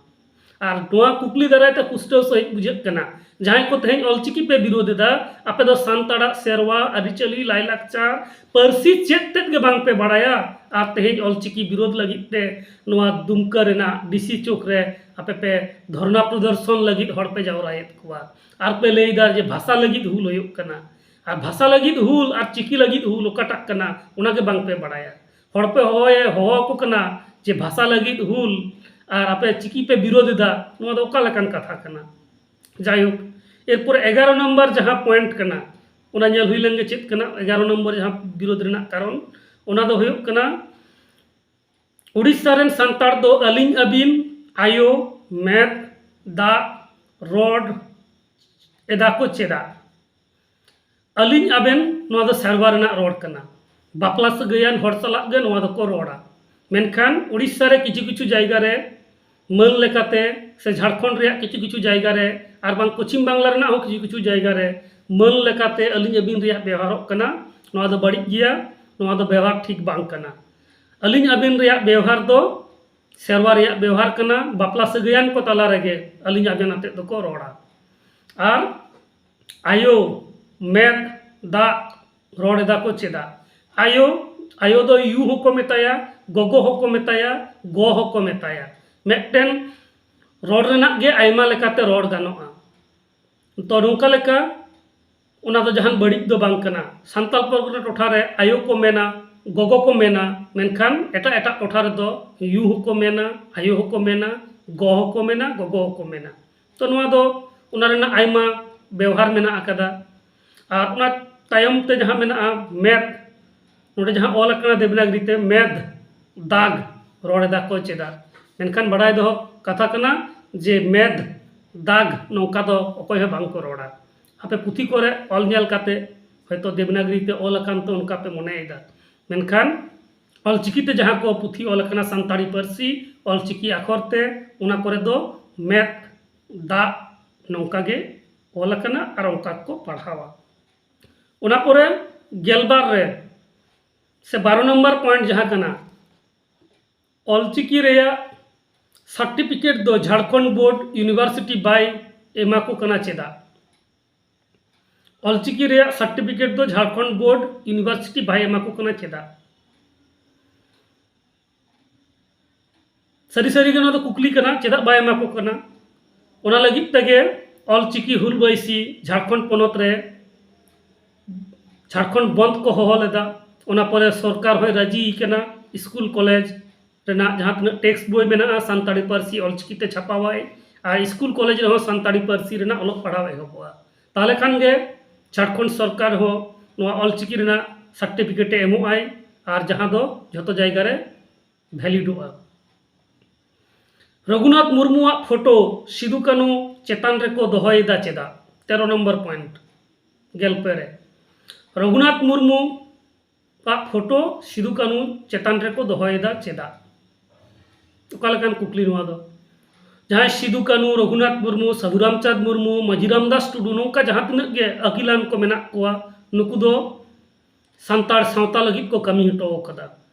ᱟᱨ ᱱᱚᱣᱟ ᱠᱩᱠᱞᱤ ᱫᱟᱨᱟᱭ ᱛᱮ ᱯᱩᱥᱴᱟᱹᱣ ᱥᱟᱺᱦᱤᱡ ᱵᱩᱡᱷᱟᱹᱜ ᱠᱟᱱᱟ, ᱡᱟᱦᱟᱸᱭ ᱠᱚ ᱛᱮᱦᱮᱧ ᱚᱞᱪᱤᱠᱤ ᱯᱮ ᱵᱤᱨᱳᱫ ᱮᱫᱟ, ᱟᱯᱮ ᱫᱚ ᱥᱟᱱᱛᱟᱲᱟᱜ ᱥᱮᱨᱣᱟ, ᱟᱹᱨᱤᱪᱟᱹᱞᱤ, ᱞᱟᱭᱞᱟᱠᱪᱟᱨ, ᱯᱟᱹᱨᱥᱤ ᱪᱮᱫ ᱛᱮᱫ ᱜᱮ ᱵᱟᱝ ᱯᱮ ᱵᱟᱲᱟᱭᱟ, ᱟᱨ ᱛᱮᱦᱮᱧ ᱚᱞᱪᱤᱠᱤ ᱵᱤᱨᱳᱫ ᱞᱟᱹᱜᱤᱫ ᱛᱮ ᱱᱚᱣᱟ ᱫᱩᱢᱠᱟᱹ ᱨᱮᱱᱟᱜ ᱰᱤᱥᱤ ᱪᱚᱠ ᱨᱮ ᱟᱯᱮ ᱯᱮ ᱫᱷᱚᱨᱱᱟ ᱯᱨᱚᱫᱚᱨᱥᱚᱱ ᱞᱟᱹᱜᱤᱫ ᱦᱚᱲ ᱯᱮ ᱡᱟᱣᱨᱟᱭᱮᱫ ᱠᱚᱣᱟ, ᱟᱨ ᱯᱮ ᱞᱟᱹᱭ ᱮᱫᱟ ᱡᱮ ᱵᱷᱟᱥᱟ ᱞᱟᱹᱜᱤᱫ ᱦᱩᱞ ᱦᱩᱭᱩᱜ ᱠᱟᱱᱟ᱾ ᱟᱨ ᱵᱷᱟᱥᱟ ᱞᱟᱹᱜᱤᱫ ᱦᱩᱞ ᱟᱨ ᱪᱤᱠᱤ ᱞᱟᱹᱜᱤᱫ ᱦᱩᱞ ᱚᱠᱟᱴᱟᱜ ᱠᱟᱱᱟ, ᱚᱱᱟ ᱜᱮ ᱵᱟᱝ ᱯᱮ ᱵᱟᱲᱟᱭᱟ᱾ ᱦᱚᱲ ᱯᱮ ᱦᱚᱦᱚᱭᱮ ᱦᱚᱦᱚ ᱟᱠᱚ ᱠᱟᱱᱟ ᱡᱮ ᱵᱷᱟᱥᱟ ᱞᱟᱹᱜᱤᱫ ᱦᱩᱞ, ᱟᱨ ᱟᱯᱮ ᱪᱤᱠᱤ ᱯᱮ ᱵᱤᱨᱳᱫ ᱮᱫᱟ, ᱱᱚᱣᱟ ᱫᱚ ᱚᱠᱟ ᱞᱮᱠᱟᱱ ᱠᱟᱛᱷᱟ ᱠᱟᱱᱟ? ᱡᱟᱭᱦᱳᱠ, ᱮᱨᱯᱚᱨ ᱮᱜᱟᱨᱚ ᱱᱚᱢᱵᱚᱨ ᱡᱟᱦᱟᱸ ᱯᱚᱭᱮᱱᱴ ᱠᱟᱱᱟ, ᱚᱱᱟ ᱧᱮᱞ ᱦᱩᱭ ᱞᱮᱱ ᱜᱮ ᱪᱮᱫ ᱠᱟᱱᱟ ᱮᱜᱟᱨᱚ ᱱᱚᱢᱵᱚᱨ ᱡᱟᱦᱟᱸ ᱵᱤᱨᱳᱫ ᱨᱮᱱᱟᱜ ᱠᱟᱨᱚᱱ, ᱚᱱᱟ ᱫᱚ ᱦᱩᱭᱩᱜ ᱠᱟᱱᱟ ᱩᱲᱤᱥᱥᱟ ᱨᱮᱱ ᱥᱟᱱᱛᱟᱲ ᱫᱚ ᱟᱹᱞᱤᱧ ᱟᱹᱵᱤᱱ, ᱟᱭᱳ, ᱢᱮᱫ, ᱫᱟᱜ, ᱨᱚᱲ ᱮᱫᱟ ᱠᱚ ᱪᱮᱫᱟᱜ? ᱟᱹᱞᱤᱧ ᱟᱵᱮᱱ, ᱱᱚᱣᱟ ᱫᱚ ᱥᱮᱨᱣᱟ ᱨᱮᱱᱟᱜ ᱨᱚᱲ ᱠᱟᱱᱟ᱾ ᱵᱟᱯᱞᱟ ᱥᱟᱹᱜᱟᱹᱭᱟᱱ ᱦᱚᱲ ᱥᱟᱞᱟᱜ ᱜᱮ ᱱᱚᱣᱟ ᱫᱚᱠᱚ ᱨᱚᱲᱟ᱾ ᱢᱮᱱᱠᱷᱟᱱ ᱩᱲᱤᱥᱥᱟ ᱨᱮ ᱠᱤᱪᱷᱩ ᱠᱤᱪᱷᱩ ᱡᱟᱭᱜᱟ ᱨᱮ ᱢᱟᱹᱱ ᱞᱮᱠᱟᱛᱮ, ᱥᱮ ᱡᱷᱟᱲᱠᱷᱚᱸᱰ ᱨᱮᱭᱟᱜ ᱠᱤᱪᱷᱩ ᱠᱤᱪᱷᱩ ᱡᱟᱭᱜᱟ ᱨᱮ, ᱟᱨ ᱵᱟᱝ ᱯᱚᱪᱷᱤᱢ ᱵᱟᱝᱞᱟ ᱨᱮᱱᱟᱜ ᱦᱚᱸ ᱠᱤᱪᱷᱩ ᱠᱤᱪᱷᱩ ᱡᱟᱭᱜᱟ ᱨᱮ ᱢᱟᱹᱱ ᱞᱮᱠᱟᱛᱮ ᱟᱹᱞᱤᱧ ᱟᱹᱵᱤᱱ ᱨᱮᱭᱟᱜ ᱵᱮᱣᱦᱟᱨᱚᱜ ᱠᱟᱱᱟ᱾ ᱱᱚᱣᱟ ᱫᱚ ᱵᱟᱹᱲᱤᱡ ᱜᱮᱭᱟ, ᱱᱚᱣᱟ ᱫᱚ ᱵᱮᱣᱦᱟᱨ ᱴᱷᱤᱠ ᱵᱟᱝ ᱠᱟᱱᱟ᱾ ᱟᱹᱞᱤᱧ ᱟᱵᱮᱱ ᱨᱮᱭᱟᱜ ᱵᱮᱣᱦᱟᱨ ᱫᱚ ᱥᱮᱨᱣᱟ ᱨᱮᱭᱟᱜ ᱵᱮᱣᱦᱟᱨ ᱠᱟᱱᱟ᱾ ᱵᱟᱯᱞᱟ ᱥᱟᱹᱜᱟᱹᱭᱟᱱ ᱠᱚ ᱛᱟᱞᱟ ᱨᱮᱜᱮ ᱟᱹᱞᱤᱧ ᱟᱵᱮᱱ ᱟᱛᱮᱫ ᱫᱚᱠᱚ ᱨᱚᱲᱟ᱾ ᱟᱨ ᱟᱭᱳ, ᱢᱮᱫ, ᱫᱟᱜ, ᱨᱚᱲ ᱮᱫᱟ ᱠᱚ ᱪᱮᱫᱟᱜ? ᱟᱭᱳ, ᱟᱭᱳ ᱫᱚ ᱭᱩ ᱦᱚᱸᱠᱚ ᱢᱮᱛᱟᱭᱟ, ᱜᱚᱜᱚ ᱦᱚᱸᱠᱚ ᱢᱮᱛᱟᱭᱟ, ᱜᱚ ᱦᱚᱸᱠᱚ ᱢᱮᱛᱟᱭᱟ᱾ ᱢᱤᱫᱴᱮᱱ ᱨᱚᱲ ᱨᱮᱱᱟᱜ ᱜᱮ ᱟᱭᱢᱟ ᱞᱮᱠᱟᱛᱮ ᱨᱚᱲ ᱜᱟᱱᱚᱜᱼᱟ᱾ ᱛᱚ, ᱱᱚᱝᱠᱟ ᱞᱮᱠᱟ ᱚᱱᱟ ᱫᱚ ᱡᱟᱦᱟᱱ ᱵᱟᱹᱲᱤᱡ ᱫᱚ ᱵᱟᱝ ᱠᱟᱱᱟ᱾ ᱥᱟᱱᱛᱟᱲ ᱯᱟᱨᱜᱟᱱᱟ ᱴᱚᱴᱷᱟ ᱨᱮ ᱟᱭᱳ ᱠᱚ ᱢᱮᱱᱟ, ᱜᱚᱜᱚ ᱠᱚ ᱢᱮᱱᱟ, ᱢᱮᱱᱠᱷᱟᱱ ᱮᱴᱟᱜ ᱮᱴᱟᱜ ᱴᱚᱴᱷᱟ ᱨᱮᱫᱚ ᱭᱩ ᱦᱚᱸᱠᱚ ᱢᱮᱱᱟ, ᱟᱭᱳ ᱦᱚᱸᱠᱚ ᱢᱮᱱᱟ, ᱜᱚ ᱦᱚᱸᱠᱚ ᱢᱮᱱᱟ, ᱜᱚᱜᱚ ᱦᱚᱸᱠᱚ ᱢᱮᱱᱟ᱾ ᱛᱚ, ᱱᱚᱣᱟ ᱫᱚ ᱚᱱᱟ ᱨᱮᱱᱟᱜ ᱟᱭᱢᱟ ᱵᱮᱣᱦᱟᱨ ᱢᱮᱱᱟᱜ ᱟᱠᱟᱫᱟ᱾ ᱟᱨ ᱚᱱᱟ ᱛᱟᱭᱚᱢ ᱛᱮ ᱡᱟᱦᱟᱸ ᱢᱮᱱᱟᱜᱼᱟ ᱢᱮᱫ, ᱱᱚᱰᱮ ᱡᱟᱦᱟᱸ ᱚᱞ ᱟᱠᱟᱱᱟ ᱫᱮᱵᱽᱱᱟᱜᱽᱨᱤ ᱛᱮ ᱢᱮᱫ, ᱫᱟᱜᱽ, ᱨᱚᱲ ᱮᱫᱟ ᱠᱚ ᱪᱮᱫᱟᱜ? ᱢᱮᱱᱠᱷᱟᱱ ᱵᱟᱲᱟᱭ ᱫᱚᱦᱚ ᱠᱟᱛᱷᱟ ᱠᱟᱱᱟ ᱡᱮ ᱢᱮᱫ, ᱫᱟᱜᱽ ᱱᱚᱝᱠᱟ ᱫᱚ ᱚᱠᱚᱭ ᱦᱚᱸ ᱵᱟᱝ ᱠᱚ ᱨᱚᱲᱟ᱾ ᱟᱯᱮ ᱯᱩᱛᱷᱤ ᱠᱚᱨᱮ ᱚᱞ ᱧᱮᱞ ᱠᱟᱛᱮ ᱦᱚᱭᱛᱳ ᱫᱮᱵᱽᱱᱟᱜᱽᱨᱤ ᱛᱮ ᱚᱞ ᱟᱠᱟᱱ ᱛᱮ ᱚᱱᱠᱟ ᱯᱮ ᱢᱚᱱᱮᱭᱮᱫᱟ, ᱢᱮᱱᱠᱷᱟᱱ ᱚᱞᱪᱤᱠᱤ ᱛᱮ ᱡᱟᱦᱟᱸ ᱠᱚ ᱯᱩᱛᱷᱤ ᱚᱞ ᱟᱠᱟᱱᱟ ᱥᱟᱱᱛᱟᱲᱤ ᱯᱟᱹᱨᱥᱤ ᱚᱞᱪᱤᱠᱤ ᱟᱠᱷᱚᱨ ᱛᱮ, ᱚᱱᱟ ᱠᱚᱨᱮ ᱫᱚ ᱢᱮᱫ, ᱫᱟᱜ ᱱᱚᱝᱠᱟ ᱜᱮ ᱚᱞ ᱟᱠᱟᱱᱟ ᱟᱨ ᱚᱱᱠᱟ ᱠᱚ ᱯᱟᱲᱦᱟᱣᱟ᱾ ᱚᱱᱟ ᱯᱚᱨᱮ ᱜᱮᱞᱵᱟᱨ ᱨᱮ ᱥᱮ ᱵᱟᱨᱚ ᱱᱚᱢᱵᱚᱨ ᱯᱚᱭᱮᱱᱴ ᱡᱟᱦᱟᱸ ᱠᱟᱱᱟ, ᱚᱞᱪᱤᱠᱤ ᱨᱮᱭᱟᱜ ᱥᱟᱨᱴᱤᱯᱷᱤᱠᱮᱴ ᱫᱚ ᱡᱷᱟᱲᱠᱷᱚᱸᱰ ᱵᱳᱨᱰ ᱤᱭᱩᱱᱤᱵᱷᱟᱨᱥᱤᱴᱤ ᱵᱟᱭ ᱮᱢᱟ ᱠᱚ ᱠᱟᱱᱟ ᱪᱮᱫᱟᱜ? ᱚᱞᱪᱤᱠᱤ ᱨᱮᱭᱟᱜ ᱥᱟᱨᱴᱤᱯᱷᱤᱠᱮᱴ ᱫᱚ ᱡᱷᱟᱲᱠᱷᱚᱸᱰ ᱵᱳᱨᱰ ᱤᱭᱩᱱᱤᱵᱷᱟᱨᱥᱤᱴᱤ ᱵᱟᱭ ᱮᱢᱟ ᱠᱚ ᱠᱟᱱᱟ ᱪᱮᱫᱟᱜ? ᱥᱟᱹᱨᱤ ᱥᱟᱹᱨᱤ ᱜᱮ ᱱᱚᱣᱟ ᱫᱚ ᱠᱩᱠᱞᱤ ᱠᱟᱱᱟ, ᱪᱮᱫᱟᱜ ᱵᱟᱭ ᱮᱢᱟ ᱠᱚ ᱠᱟᱱᱟ? ᱚᱱᱟ ᱞᱟᱹᱜᱤᱫ ᱛᱮᱜᱮ ᱚᱞᱪᱤᱠᱤ ᱦᱩᱞ ᱵᱟᱹᱭᱥᱤ ᱡᱷᱟᱲᱠᱷᱚᱸᱰ ᱯᱚᱱᱚᱛ ᱨᱮ ᱡᱷᱟᱲᱠᱷᱚᱸᱰ ᱵᱚᱱᱫ ᱠᱚ ᱦᱚᱦᱚ ᱞᱮᱫᱟ᱾ ᱚᱱᱟ ᱯᱚᱨᱮ ᱥᱚᱨᱠᱟᱨ ᱦᱚᱸᱭ ᱨᱟᱹᱡᱤ ᱠᱟᱱᱟ ᱥᱠᱩᱞ ᱠᱚᱞᱮᱡᱽ ᱨᱮᱱᱟᱜ ᱡᱟᱦᱟᱸ ᱛᱤᱱᱟᱹᱜ ᱴᱮᱠᱥᱴ ᱵᱳᱭ ᱢᱮᱱᱟᱜᱼᱟ ᱥᱟᱱᱛᱟᱲᱤ ᱯᱟᱹᱨᱥᱤ ᱚᱞᱪᱤᱠᱤ ᱛᱮ ᱪᱷᱟᱯᱟᱣᱟᱭ, ᱟᱨ ᱥᱠᱩᱞ ᱠᱚᱞᱮᱡᱽ ᱨᱮᱦᱚᱸ ᱥᱟᱱᱛᱟᱲᱤ ᱯᱟᱹᱨᱥᱤ ᱨᱮᱱᱟᱜ ᱚᱞᱚᱜ ᱯᱟᱲᱦᱟᱣ ᱮᱦᱚᱵᱚᱜᱼᱟ᱾ ᱛᱟᱦᱚᱞᱮ ᱠᱷᱟᱱ ᱜᱮ ᱡᱷᱟᱲᱠᱷᱚᱸᱰ ᱥᱚᱨᱠᱟᱨ ᱦᱚᱸ ᱱᱚᱣᱟ ᱚᱞᱪᱤᱠᱤ ᱨᱮᱱᱟᱜ ᱥᱟᱨᱴᱤᱯᱷᱤᱠᱮᱴ ᱮ ᱮᱢᱚᱜᱼᱟᱭ, ᱟᱨ ᱡᱟᱦᱟᱸ ᱫᱚ ᱡᱷᱚᱛᱚ ᱡᱟᱭᱜᱟ ᱨᱮ ᱵᱷᱮᱞᱤᱰᱚᱜᱼᱟ᱾ ᱨᱚᱜᱷᱩᱱᱟᱛᱷ ᱢᱩᱨᱢᱩᱣᱟᱜ ᱯᱷᱳᱴᱳ ᱥᱤᱫᱩ ᱠᱟᱹᱱᱩ ᱪᱮᱛᱟᱱ ᱨᱮᱠᱚ ᱫᱚᱦᱚᱭᱮᱫᱟ ᱪᱮᱫᱟᱜ? ᱛᱮᱨᱚ ᱱᱚᱢᱵᱚᱨ ᱯᱚᱭᱮᱱᱴ, ᱜᱮᱞ ᱯᱮ ᱨᱮ᱾ ᱨᱚᱜᱷᱩᱱᱟᱛᱷ ᱢᱩᱨᱢᱩᱣᱟᱜ ᱯᱷᱳᱴᱳ ᱥᱤᱫᱩ ᱠᱟᱹᱱᱩ ᱪᱮᱛᱟᱱ ᱨᱮᱠᱚ ᱫᱚᱦᱚᱭᱮᱫᱟ ᱪᱮᱫᱟᱜ? ᱚᱠᱟ ᱞᱮᱠᱟᱱ ᱠᱩᱠᱞᱤ ᱱᱚᱣᱟ ᱫᱚ? ᱡᱟᱦᱟᱸᱭ ᱥᱤᱫᱩ ᱠᱟᱹᱱᱩ, ᱨᱚᱜᱷᱩᱱᱟᱛᱷ ᱢᱩᱨᱢᱩ, ᱥᱟᱹᱫᱷᱩ ᱨᱟᱢᱪᱟᱸᱫᱽ ᱢᱩᱨᱢᱩ, ᱢᱟᱹᱡᱷᱤ ᱨᱟᱢᱫᱟᱥ ᱴᱩᱰᱩ, ᱱᱚᱝᱠᱟ ᱡᱟᱦᱟᱸ ᱛᱤᱱᱟᱹᱜ ᱜᱮ ᱟᱹᱠᱤᱞᱟᱱ ᱠᱚ ᱢᱮᱱᱟᱜ ᱠᱚᱣᱟ, ᱱᱩᱠᱩ ᱫᱚ ᱥᱟᱱᱛᱟᱲ ᱥᱟᱶᱛᱟ ᱞᱟᱹᱜᱤᱫ ᱠᱚ ᱠᱟᱹᱢᱤ ᱦᱚᱴᱚ ᱟᱠᱟᱫᱟ᱾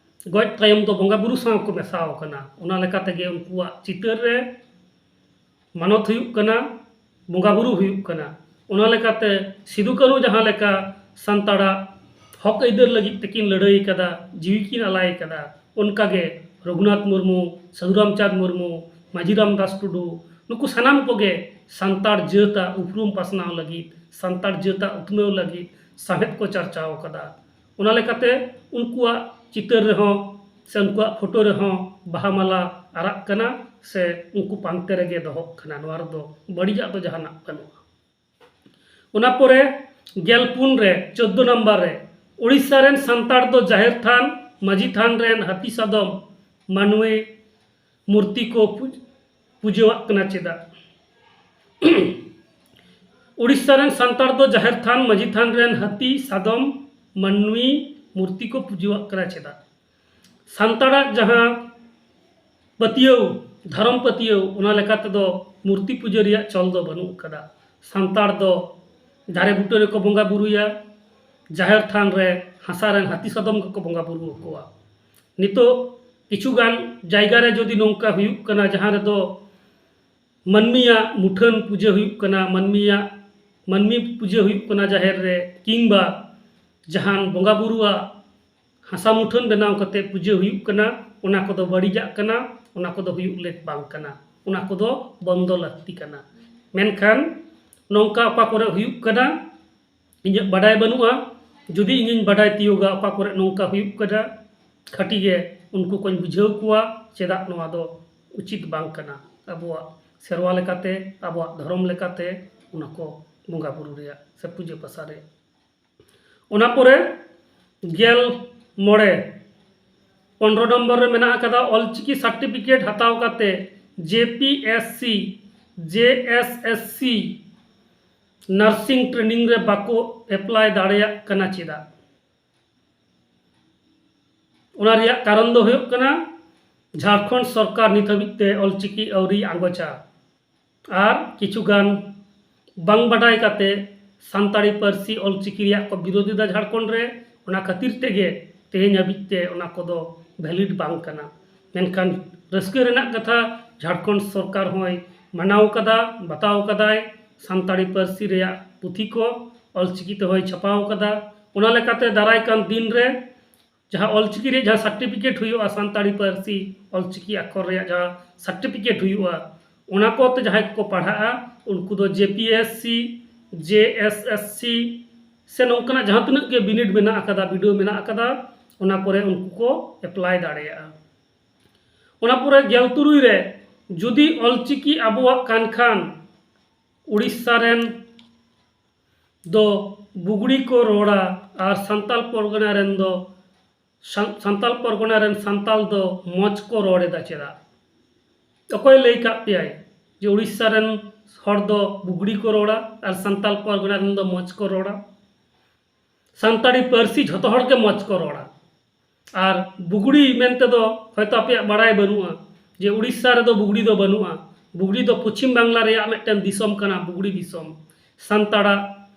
ᱜᱚᱡ ᱛᱟᱭᱚᱢ ᱫᱚ ᱵᱚᱸᱜᱟ ᱵᱩᱨᱩ ᱥᱟᱶ ᱠᱚ ᱢᱮᱥᱟ ᱟᱠᱟᱱᱟ᱾ ᱚᱱᱟ ᱞᱮᱠᱟ ᱛᱮᱜᱮ ᱩᱱᱠᱩᱣᱟᱜ ᱪᱤᱛᱟᱹᱨ ᱨᱮ ᱢᱟᱱᱚᱛ ᱦᱩᱭᱩᱜ ᱠᱟᱱᱟ, ᱵᱚᱸᱜᱟ ᱵᱩᱨᱩ ᱦᱩᱭᱩᱜ ᱠᱟᱱᱟ᱾ ᱚᱱᱟ ᱞᱮᱠᱟᱛᱮ ᱥᱤᱫᱩ ᱠᱟᱹᱱᱩ ᱡᱟᱦᱟᱸ ᱞᱮᱠᱟ ᱥᱟᱱᱛᱟᱲᱟᱜ ᱦᱚᱠ ᱟᱹᱭᱫᱟᱹᱨ ᱞᱟᱹᱜᱤᱫ ᱛᱮᱠᱤᱱ ᱞᱟᱹᱲᱦᱟᱹᱭ ᱠᱟᱫᱟ, ᱡᱤᱣᱤ ᱠᱤᱱ ᱟᱞᱟᱭ ᱠᱟᱫᱟ, ᱚᱱᱠᱟᱜᱮ ᱨᱚᱜᱷᱩᱱᱟᱛᱷ ᱢᱩᱨᱢᱩ, ᱥᱟᱹᱫᱷᱩ ᱨᱟᱢᱪᱟᱸᱫᱽ ᱢᱩᱨᱢᱩ, ᱢᱟᱹᱡᱷᱤ ᱨᱟᱢᱫᱟᱥ ᱴᱩᱰᱩ, ᱱᱩᱠᱩ ᱥᱟᱱᱟᱢ ᱠᱚᱜᱮ ᱥᱟᱱᱛᱟᱲ ᱡᱟᱹᱛᱟᱜ ᱩᱯᱨᱩᱢ ᱯᱟᱥᱱᱟᱣ ᱞᱟᱹᱜᱤᱫ, ᱥᱟᱱᱛᱟᱲ ᱡᱟᱹᱛᱟᱜ ᱩᱛᱱᱟᱹᱣ ᱞᱟᱹᱜᱤᱫ ᱥᱟᱶᱦᱮᱫ ᱠᱚ ᱪᱟᱨᱪᱟᱣ ᱠᱟᱫᱟ᱾ ᱚᱱᱟ ᱞᱮᱠᱟᱛᱮ ᱩᱱᱠᱩᱣᱟᱜ ᱪᱤᱛᱟᱹᱨ ᱨᱮᱦᱚᱸ ᱥᱮ ᱩᱱᱠᱩᱣᱟᱜ ᱯᱷᱳᱴᱳ ᱨᱮᱦᱚᱸ ᱵᱟᱦᱟ ᱢᱟᱞᱟ ᱟᱨᱟᱜ ᱠᱟᱱᱟ ᱥᱮ ᱩᱱᱠᱩ ᱯᱟᱱᱛᱮ ᱨᱮᱜᱮ ᱫᱚᱦᱚᱜ ᱠᱟᱱᱟ᱾ ᱱᱚᱣᱟ ᱨᱮᱫᱚ ᱵᱟᱹᱲᱤᱡᱟᱜ ᱫᱚ ᱡᱟᱦᱟᱱᱟᱜ ᱵᱟᱹᱱᱩᱜᱼᱟ᱾ ᱚᱱᱟ ᱯᱚᱨᱮ ᱜᱮᱞ ᱯᱩᱱ ᱨᱮ, ᱪᱳᱫᱽᱫᱳ ᱱᱟᱢᱵᱟᱨ ᱨᱮ, ᱳᱰᱤᱥᱟ ᱨᱮᱱ ᱥᱟᱱᱛᱟᱲ ᱫᱚ ᱡᱟᱦᱮᱨ ᱛᱷᱟᱱ, ᱢᱟᱹᱡᱷᱤ ᱛᱷᱟᱱ ᱨᱮᱱ ᱦᱟᱹᱛᱤ ᱥᱟᱫᱚᱢ, ᱢᱟᱹᱱᱢᱤ ᱢᱩᱨᱛᱤ ᱠᱚ ᱯᱩ-, ᱯᱩᱡᱟᱹᱣᱟᱜ ᱠᱟᱱᱟ ᱪᱮᱫᱟᱜ? ᱳᱰᱤᱥᱟ ᱨᱮᱱ ᱥᱟᱱᱛᱟᱲ ᱫᱚ ᱡᱟᱦᱮᱨ ᱛᱷᱟᱱ, ᱢᱟᱹᱡᱷᱤ ᱛᱷᱟᱱ ᱨᱮᱱ ᱦᱟᱹᱛᱤ ᱥᱟᱫᱚᱢ, ᱢᱟᱹᱱᱢᱤ ᱢᱩᱨᱛᱤ ᱠᱚ ᱯᱩᱡᱟᱹᱣᱟᱜ ᱠᱟᱱᱟ ᱪᱮᱫᱟᱜ? ᱥᱟᱱᱛᱟᱲᱟᱜ ᱡᱟᱦᱟᱸ ᱯᱟᱹᱛᱭᱟᱹᱣ, ᱫᱷᱚᱨᱚᱢ ᱯᱟᱹᱛᱭᱟᱹᱣ, ᱚᱱᱟ ᱞᱮᱠᱟ ᱛᱮᱫᱚ ᱢᱩᱨᱛᱤ ᱯᱩᱡᱟᱹ ᱨᱮᱭᱟᱜ ᱪᱚᱞ ᱫᱚ ᱵᱟᱹᱱᱩᱜ ᱟᱠᱟᱫᱟ᱾ ᱥᱟᱱᱛᱟᱲ ᱫᱚ ᱫᱟᱨᱮ ᱵᱩᱴᱟᱹ ᱨᱮᱠᱚ ᱵᱚᱸᱜᱟ ᱵᱩᱨᱩᱭᱟ, ᱡᱟᱦᱮᱨ ᱛᱷᱟᱱ ᱨᱮ ᱦᱟᱥᱟ ᱨᱮᱱ ᱦᱟᱹᱛᱤ ᱥᱟᱫᱚᱢ ᱜᱮᱠᱚ ᱵᱚᱸᱜᱟ ᱵᱩᱨᱩ ᱟᱠᱚᱣᱟ᱾ ᱱᱤᱛᱚᱜ ᱠᱤᱪᱷᱩ ᱜᱟᱱ ᱡᱟᱭᱜᱟ ᱨᱮ ᱡᱩᱫᱤ ᱱᱚᱝᱠᱟ ᱦᱩᱭᱩᱜ ᱠᱟᱱᱟ, ᱡᱟᱦᱟᱸ ᱨᱮᱫᱚ ᱢᱟᱹᱱᱢᱤᱭᱟᱜ ᱢᱩᱴᱷᱟᱹᱱ ᱯᱩᱡᱟᱹ ᱦᱩᱭᱩᱜ ᱠᱟᱱᱟ, ᱢᱟᱹᱱᱢᱤᱭᱟᱜ, ᱢᱟᱹᱱᱢᱤ ᱯᱩᱡᱟᱹ ᱦᱩᱭᱩᱜ ᱠᱟᱱᱟ ᱡᱟᱦᱮᱨ ᱨᱮ, ᱠᱤᱝᱵᱟ ᱡᱟᱦᱟᱱ ᱵᱚᱸᱜᱟ ᱵᱩᱨᱩᱣᱟᱜ ᱦᱟᱥᱟ ᱢᱩᱴᱷᱟᱹᱱ ᱵᱮᱱᱟᱣ ᱠᱟᱛᱮ ᱯᱩᱡᱟᱹ ᱦᱩᱭᱩᱜ ᱠᱟᱱᱟ, ᱚᱱᱟ ᱠᱚᱫᱚ ᱵᱟᱹᱲᱤᱡᱟᱜ ᱠᱟᱱᱟ, ᱚᱱᱟ ᱠᱚᱫᱚ ᱦᱩᱭᱩᱜ ᱞᱮᱠ ᱵᱟᱝ ᱠᱟᱱᱟ, ᱚᱱᱟ ᱠᱚᱫᱚ ᱵᱚᱱᱫᱚ ᱞᱟᱹᱠᱛᱤ ᱠᱟᱱᱟ᱾ ᱢᱮᱱᱠᱷᱟᱱ ᱱᱚᱝᱠᱟ ᱚᱠᱟ ᱠᱚᱨᱮ ᱦᱩᱭᱩᱜ ᱠᱟᱱᱟ, ᱤᱧᱟᱹᱜ ᱵᱟᱰᱟᱭ ᱵᱟᱹᱱᱩᱜᱼᱟ᱾ ᱡᱩᱫᱤ ᱤᱧᱤᱧ ᱵᱟᱰᱟᱭ ᱛᱤᱭᱳᱜᱟ ᱚᱠᱟ ᱠᱚᱨᱮ ᱱᱚᱝᱠᱟ ᱦᱩᱭᱩᱜ ᱠᱟᱱᱟ, ᱠᱷᱟᱹᱴᱤ ᱜᱮ ᱩᱱᱠᱩ ᱠᱚᱧ ᱵᱩᱡᱷᱟᱹᱣ ᱠᱚᱣᱟ, ᱪᱮᱫᱟᱜ ᱱᱚᱣᱟ ᱫᱚ ᱩᱪᱤᱛ ᱵᱟᱝ ᱠᱟᱱᱟ᱾ ᱟᱵᱚᱣᱟᱜ ᱥᱮᱨᱣᱟ ᱞᱮᱠᱟᱛᱮ, ᱟᱵᱚᱣᱟᱜ ᱫᱷᱚᱨᱚᱢ ᱞᱮᱠᱟᱛᱮ ᱚᱱᱟ ᱠᱚ ᱵᱚᱸᱜᱟ ᱵᱩᱨᱩ ᱨᱮᱭᱟᱜ ᱥᱮ ᱯᱩᱡᱟᱹ ᱯᱟᱥᱟ ᱨᱮ᱾ ᱚᱱᱟ ᱯᱚᱨᱮ ᱜᱮᱞ ᱢᱚᱬᱮ, ᱯᱚᱱᱨᱚ ᱱᱚᱢᱵᱚᱨ ᱨᱮ ᱢᱮᱱᱟᱜ ᱟᱠᱟᱫᱟ, ᱚᱞᱪᱤᱠᱤ ᱥᱟᱨᱴᱤᱯᱷᱤᱠᱮᱴ ᱦᱟᱛᱟᱣ ᱠᱟᱛᱮ JPSC, JSSC ᱱᱟᱨᱥᱤᱝ ᱴᱨᱮᱱᱤᱝ ᱨᱮ ᱵᱟᱠᱚ ᱮᱯᱞᱟᱭ ᱫᱟᱲᱮᱭᱟᱜ ᱠᱟᱱᱟ᱾ ᱪᱮᱫᱟᱜ? ᱚᱱᱟ ᱨᱮᱭᱟᱜ ᱠᱟᱨᱚᱱ ᱫᱚ ᱦᱩᱭᱩᱜ ᱠᱟᱱᱟ, ᱡᱷᱟᱲᱠᱷᱚᱸᱰ ᱥᱚᱨᱠᱟᱨ ᱱᱤᱛ ᱦᱟᱹᱵᱤᱡ ᱛᱮ ᱚᱞᱪᱤᱠᱤ ᱟᱹᱣᱨᱤ ᱟᱸᱜᱚᱪᱟ᱾ ᱟᱨ ᱠᱤᱪᱷᱩ ᱜᱟᱱ ᱵᱟᱝ ᱵᱟᱰᱟᱭ ᱠᱟᱛᱮ ᱥᱟᱱᱛᱟᱲᱤ ᱯᱟᱹᱨᱥᱤ ᱚᱞᱪᱤᱠᱤ ᱨᱮᱭᱟᱜ ᱠᱚ ᱵᱤᱨᱳᱫᱷ ᱮᱫᱟ ᱡᱷᱟᱲᱠᱷᱚᱸᱰ ᱨᱮ᱾ ᱚᱱᱟ ᱠᱷᱟᱹᱛᱤᱨ ᱛᱮᱜᱮ ᱛᱮᱦᱮᱧ ᱦᱟᱹᱵᱤᱡ ᱛᱮ ᱚᱱᱟ ᱠᱚᱫᱚ ᱵᱷᱮᱞᱤᱰ ᱵᱟᱝ ᱠᱟᱱᱟ᱾ ᱢᱮᱱᱠᱷᱟᱱ ᱨᱟᱹᱥᱠᱟᱹ ᱨᱮᱱᱟᱜ ᱠᱟᱛᱷᱟ, ᱡᱷᱟᱲᱠᱷᱚᱸᱰ ᱥᱚᱨᱠᱟᱨ ᱦᱚᱸᱭ ᱢᱟᱱᱟᱣ ᱠᱟᱫᱟ, ᱵᱟᱛᱟᱣ ᱠᱟᱫᱟᱭ᱾ ᱥᱟᱱᱛᱟᱲᱤ ᱯᱟᱹᱨᱥᱤ ᱨᱮᱭᱟᱜ ᱯᱩᱛᱷᱤ ᱠᱚ ᱚᱞᱪᱤᱠᱤ ᱛᱮᱦᱚᱸᱭ ᱪᱷᱟᱯᱟᱣ ᱠᱟᱫᱟ᱾ ᱚᱱᱟ ᱞᱮᱠᱟᱛᱮ ᱫᱟᱨᱟᱭ ᱠᱟᱱ ᱫᱤᱱ ᱨᱮ ᱡᱟᱦᱟᱸ ᱚᱞᱪᱤᱠᱤ ᱨᱮᱭᱟᱜ ᱡᱟᱦᱟᱸ ᱥᱟᱨᱴᱤᱯᱷᱤᱠᱮᱴ ᱦᱩᱭᱩᱜᱼᱟ, ᱥᱟᱱᱛᱟᱲᱤ ᱯᱟᱹᱨᱥᱤ ᱚᱞᱪᱤᱠᱤ ᱟᱠᱷᱚᱨ ᱨᱮᱭᱟᱜ ᱡᱟᱦᱟᱸ ᱥᱟᱨᱴᱤᱯᱷᱤᱠᱮᱴ ᱦᱩᱭᱩᱜᱼᱟ, ᱚᱱᱟ ᱠᱚᱛᱮ ᱡᱟᱦᱟᱸᱭ ᱠᱚᱠᱚ ᱯᱟᱲᱦᱟᱜᱼᱟ, ᱩᱱᱠᱩ ᱫᱚ JPSC, JSSC ᱥᱮ ᱱᱚᱝᱠᱟᱱᱟᱜ ᱡᱟᱦᱟᱸ ᱛᱤᱱᱟᱹᱜ ᱜᱮ ᱵᱤᱱᱤᱰ ᱢᱮᱱᱟᱜ ᱟᱠᱟᱫᱟ, ᱵᱤᱰᱟᱹᱣ ᱢᱮᱱᱟᱜ ᱟᱠᱟᱫᱟ, ᱚᱱᱟ ᱠᱚᱨᱮ ᱩᱱᱠᱩ ᱠᱚ ᱮᱯᱞᱟᱭ ᱫᱟᱲᱮᱭᱟᱜᱼᱟ᱾ ᱚᱱᱟ ᱯᱚᱨᱮ ᱜᱮᱞ ᱛᱩᱨᱩᱭ ᱨᱮ ᱡᱩᱫᱤ ᱚᱞᱪᱤᱠᱤ ᱟᱵᱚᱣᱟᱜ ᱠᱟᱱ ᱠᱷᱟᱱ, ᱩᱲᱤᱥᱥᱟ ᱨᱮᱱ ᱫᱚ ᱵᱩᱜᱲᱤ ᱠᱚ ᱨᱚᱲᱟ ᱟᱨ ᱥᱟᱱᱛᱟᱞ ᱯᱚᱨᱜᱚᱱᱟ ᱨᱮᱱ ᱫᱚ ᱥᱟᱱ-, ᱥᱟᱱᱛᱟᱞ ᱯᱚᱨᱜᱚᱱᱟ ᱨᱮᱱ ᱥᱟᱱᱛᱟᱞ ᱫᱚ ᱢᱚᱡᱽ ᱠᱚ ᱨᱚᱲ ᱮᱫᱟ ᱪᱮᱫᱟᱜ? ᱚᱠᱚᱭ ᱞᱟᱹᱭ ᱠᱟᱜ ᱯᱮᱭᱟᱭ ᱡᱮ ᱩᱲᱤᱥᱥᱟ ᱨᱮᱱ ᱦᱚᱲ ᱫᱚ ᱵᱩᱜᱲᱤ ᱠᱚ ᱨᱚᱲᱟ ᱟᱨ ᱥᱟᱱᱛᱟᱞ ᱯᱚᱨᱜᱚᱱᱟ ᱨᱮᱱ ᱫᱚ ᱢᱚᱡᱽ ᱠᱚ ᱨᱚᱲᱟ? ᱥᱟᱱᱛᱟᱲᱤ ᱯᱟᱹᱨᱥᱤ ᱡᱷᱚᱛᱚ ᱦᱚᱲ ᱜᱮ ᱢᱚᱡᱽ ᱠᱚ ᱨᱚᱲᱟ᱾ ᱟᱨ ᱵᱩᱜᱲᱤ ᱢᱮᱱᱛᱮ ᱫᱚ ᱦᱚᱭᱛᱳ ᱟᱯᱮᱭᱟᱜ ᱵᱟᱲᱟᱭ ᱵᱟᱹᱱᱩᱜᱼᱟ ᱡᱮ ᱩᱲᱤᱥᱥᱟ ᱨᱮᱫᱚ ᱵᱩᱜᱲᱤ ᱫᱚ ᱵᱟᱹᱱᱩᱜᱼᱟ᱾ ᱵᱩᱜᱲᱤ ᱫᱚ ᱯᱚᱪᱷᱤᱢ ᱵᱟᱝᱞᱟ ᱨᱮᱭᱟᱜ ᱢᱤᱫᱴᱮᱱ ᱫᱤᱥᱚᱢ ᱠᱟᱱᱟ, ᱵᱩᱜᱲᱤ ᱫᱤᱥᱚᱢ᱾ ᱥᱟᱱᱛᱟᱲᱟᱜ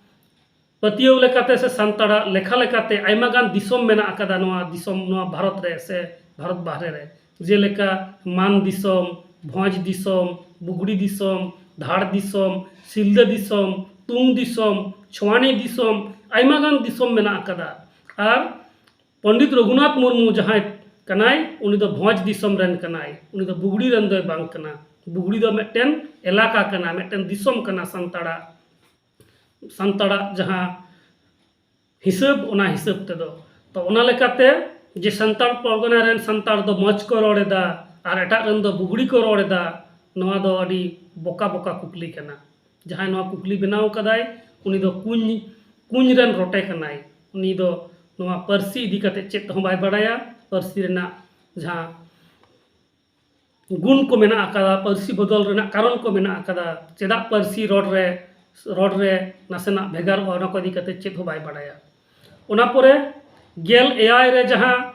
ᱯᱟᱹᱛᱭᱟᱹᱣ ᱞᱮᱠᱟᱛᱮ ᱥᱮ ᱥᱟᱱᱛᱟᱲᱟᱜ ᱞᱮᱠᱷᱟ ᱞᱮᱠᱟᱛᱮ ᱟᱭᱢᱟ ᱜᱟᱱ ᱫᱤᱥᱚᱢ ᱢᱮᱱᱟᱜ ᱟᱠᱟᱫᱟ ᱱᱚᱣᱟ ᱫᱤᱥᱚᱢ, ᱱᱚᱣᱟ ᱵᱷᱟᱨᱚᱛ ᱨᱮ ᱥᱮ ᱵᱷᱟᱨᱚᱛ ᱵᱟᱦᱨᱮ ᱨᱮ, ᱡᱮᱞᱮᱠᱟ ᱢᱟᱱ ᱫᱤᱥᱚᱢ, ᱵᱷᱚᱸᱡᱽ ᱫᱤᱥᱚᱢ, ᱵᱩᱜᱽᱲᱤ ᱫᱤᱥᱚᱢ, ᱫᱷᱟᱲ ᱫᱤᱥᱚᱢ, ᱥᱤᱞᱫᱟᱹ ᱫᱤᱥᱚᱢ, ᱛᱩᱝ ᱫᱤᱥᱚᱢ, ᱪᱷᱳᱣᱟᱱᱤ ᱫᱤᱥᱚᱢ, ᱟᱭᱢᱟ ᱜᱟᱱ ᱫᱤᱥᱚᱢ ᱢᱮᱱᱟᱜ ᱟᱠᱟᱫᱟ᱾ ᱟᱨ ᱯᱚᱱᱰᱤᱛ ᱨᱚᱜᱷᱩᱱᱟᱛᱷ ᱢᱩᱨᱢᱩ ᱡᱟᱦᱟᱸᱭ ᱠᱟᱱᱟᱭ, ᱩᱱᱤ ᱫᱚ ᱵᱷᱚᱸᱡᱽ ᱫᱤᱥᱚᱢ ᱨᱮᱱ ᱠᱟᱱᱟᱭ, ᱩᱱᱤ ᱫᱚ ᱵᱩᱜᱽᱲᱤ ᱨᱮᱱ ᱫᱚᱭ ᱵᱟᱝ ᱠᱟᱱᱟ᱾ ᱵᱩᱜᱽᱲᱤ ᱫᱚ ᱢᱤᱫᱴᱮᱱ ᱮᱞᱟᱠᱟ ᱠᱟᱱᱟ, ᱢᱤᱫᱴᱮᱱ ᱫᱤᱥᱚᱢ ᱠᱟᱱᱟ ᱥᱟᱱᱛᱟᱲᱟᱜ, ᱥᱟᱱᱛᱟᱲᱟᱜ ᱡᱟᱦᱟᱸ ᱦᱤᱥᱟᱹᱵ, ᱚᱱᱟ ᱦᱤᱥᱟᱹᱵ ᱛᱮᱫᱚ᱾ ᱛᱚ ᱚᱱᱟ ᱞᱮᱠᱟᱛᱮ ᱡᱮ ᱥᱟᱱᱛᱟᱲ ᱯᱚᱨᱜᱚᱱᱟ ᱨᱮᱱ ᱥᱟᱱᱛᱟᱲ ᱫᱚ ᱢᱚᱡᱽ ᱠᱚ ᱨᱚᱲ ᱮᱫᱟ ᱟᱨ ᱮᱴᱟᱜ ᱨᱮᱱ ᱫᱚ ᱵᱩᱜᱽᱲᱤ ᱠᱚ ᱨᱚᱲ ᱮᱫᱟ, ᱱᱚᱣᱟ ᱫᱚ ᱟᱹᱰᱤ ᱵᱚᱠᱟ ᱵᱚᱠᱟ ᱠᱩᱠᱞᱤ ᱠᱟᱱᱟ᱾ ᱡᱟᱦᱟᱸᱭ ᱱᱚᱣᱟ ᱠᱩᱠᱞᱤ ᱵᱮᱱᱟᱣ ᱠᱟᱫᱟᱭ, ᱩᱱᱤ ᱫᱚ ᱠᱩᱧ, ᱠᱩᱧ ᱨᱮᱱ ᱨᱚᱴᱮ ᱠᱟᱱᱟᱭ᱾ ᱩᱱᱤ ᱫᱚ ᱱᱚᱣᱟ ᱯᱟᱹᱨᱥᱤ ᱤᱫᱤ ᱠᱟᱛᱮ ᱪᱮᱫ ᱦᱚᱸ ᱵᱟᱭ ᱵᱟᱲᱟᱭᱟ, ᱯᱟᱹᱨᱥᱤ ᱨᱮᱱᱟᱜ ᱡᱟᱦᱟᱸ ᱜᱩᱱ ᱠᱚ ᱢᱮᱱᱟᱜ ᱟᱠᱟᱫᱟ, ᱯᱟᱹᱨᱥᱤ ᱵᱚᱫᱚᱞ ᱨᱮᱱᱟᱜ ᱠᱟᱨᱚᱱ ᱠᱚ ᱢᱮᱱᱟᱜ ᱟᱠᱟᱫᱟ, ᱪᱮᱫᱟᱜ ᱯᱟᱹᱨᱥᱤ ᱨᱚᱲ ᱨᱮ, ᱨᱚᱲ ᱨᱮ ᱱᱟᱥᱮᱱᱟᱜ ᱵᱷᱮᱜᱟᱨᱚᱜᱼᱟ, ᱚᱱᱟ ᱠᱚ ᱤᱫᱤ ᱠᱟᱛᱮ ᱪᱮᱫ ᱦᱚᱸ ᱵᱟᱭ ᱵᱟᱲᱟᱭᱟ᱾ ᱚᱱᱟ ᱯᱚᱨᱮ ᱜᱮᱞ ᱮᱭᱟᱭ ᱨᱮ ᱡᱟᱦᱟᱸ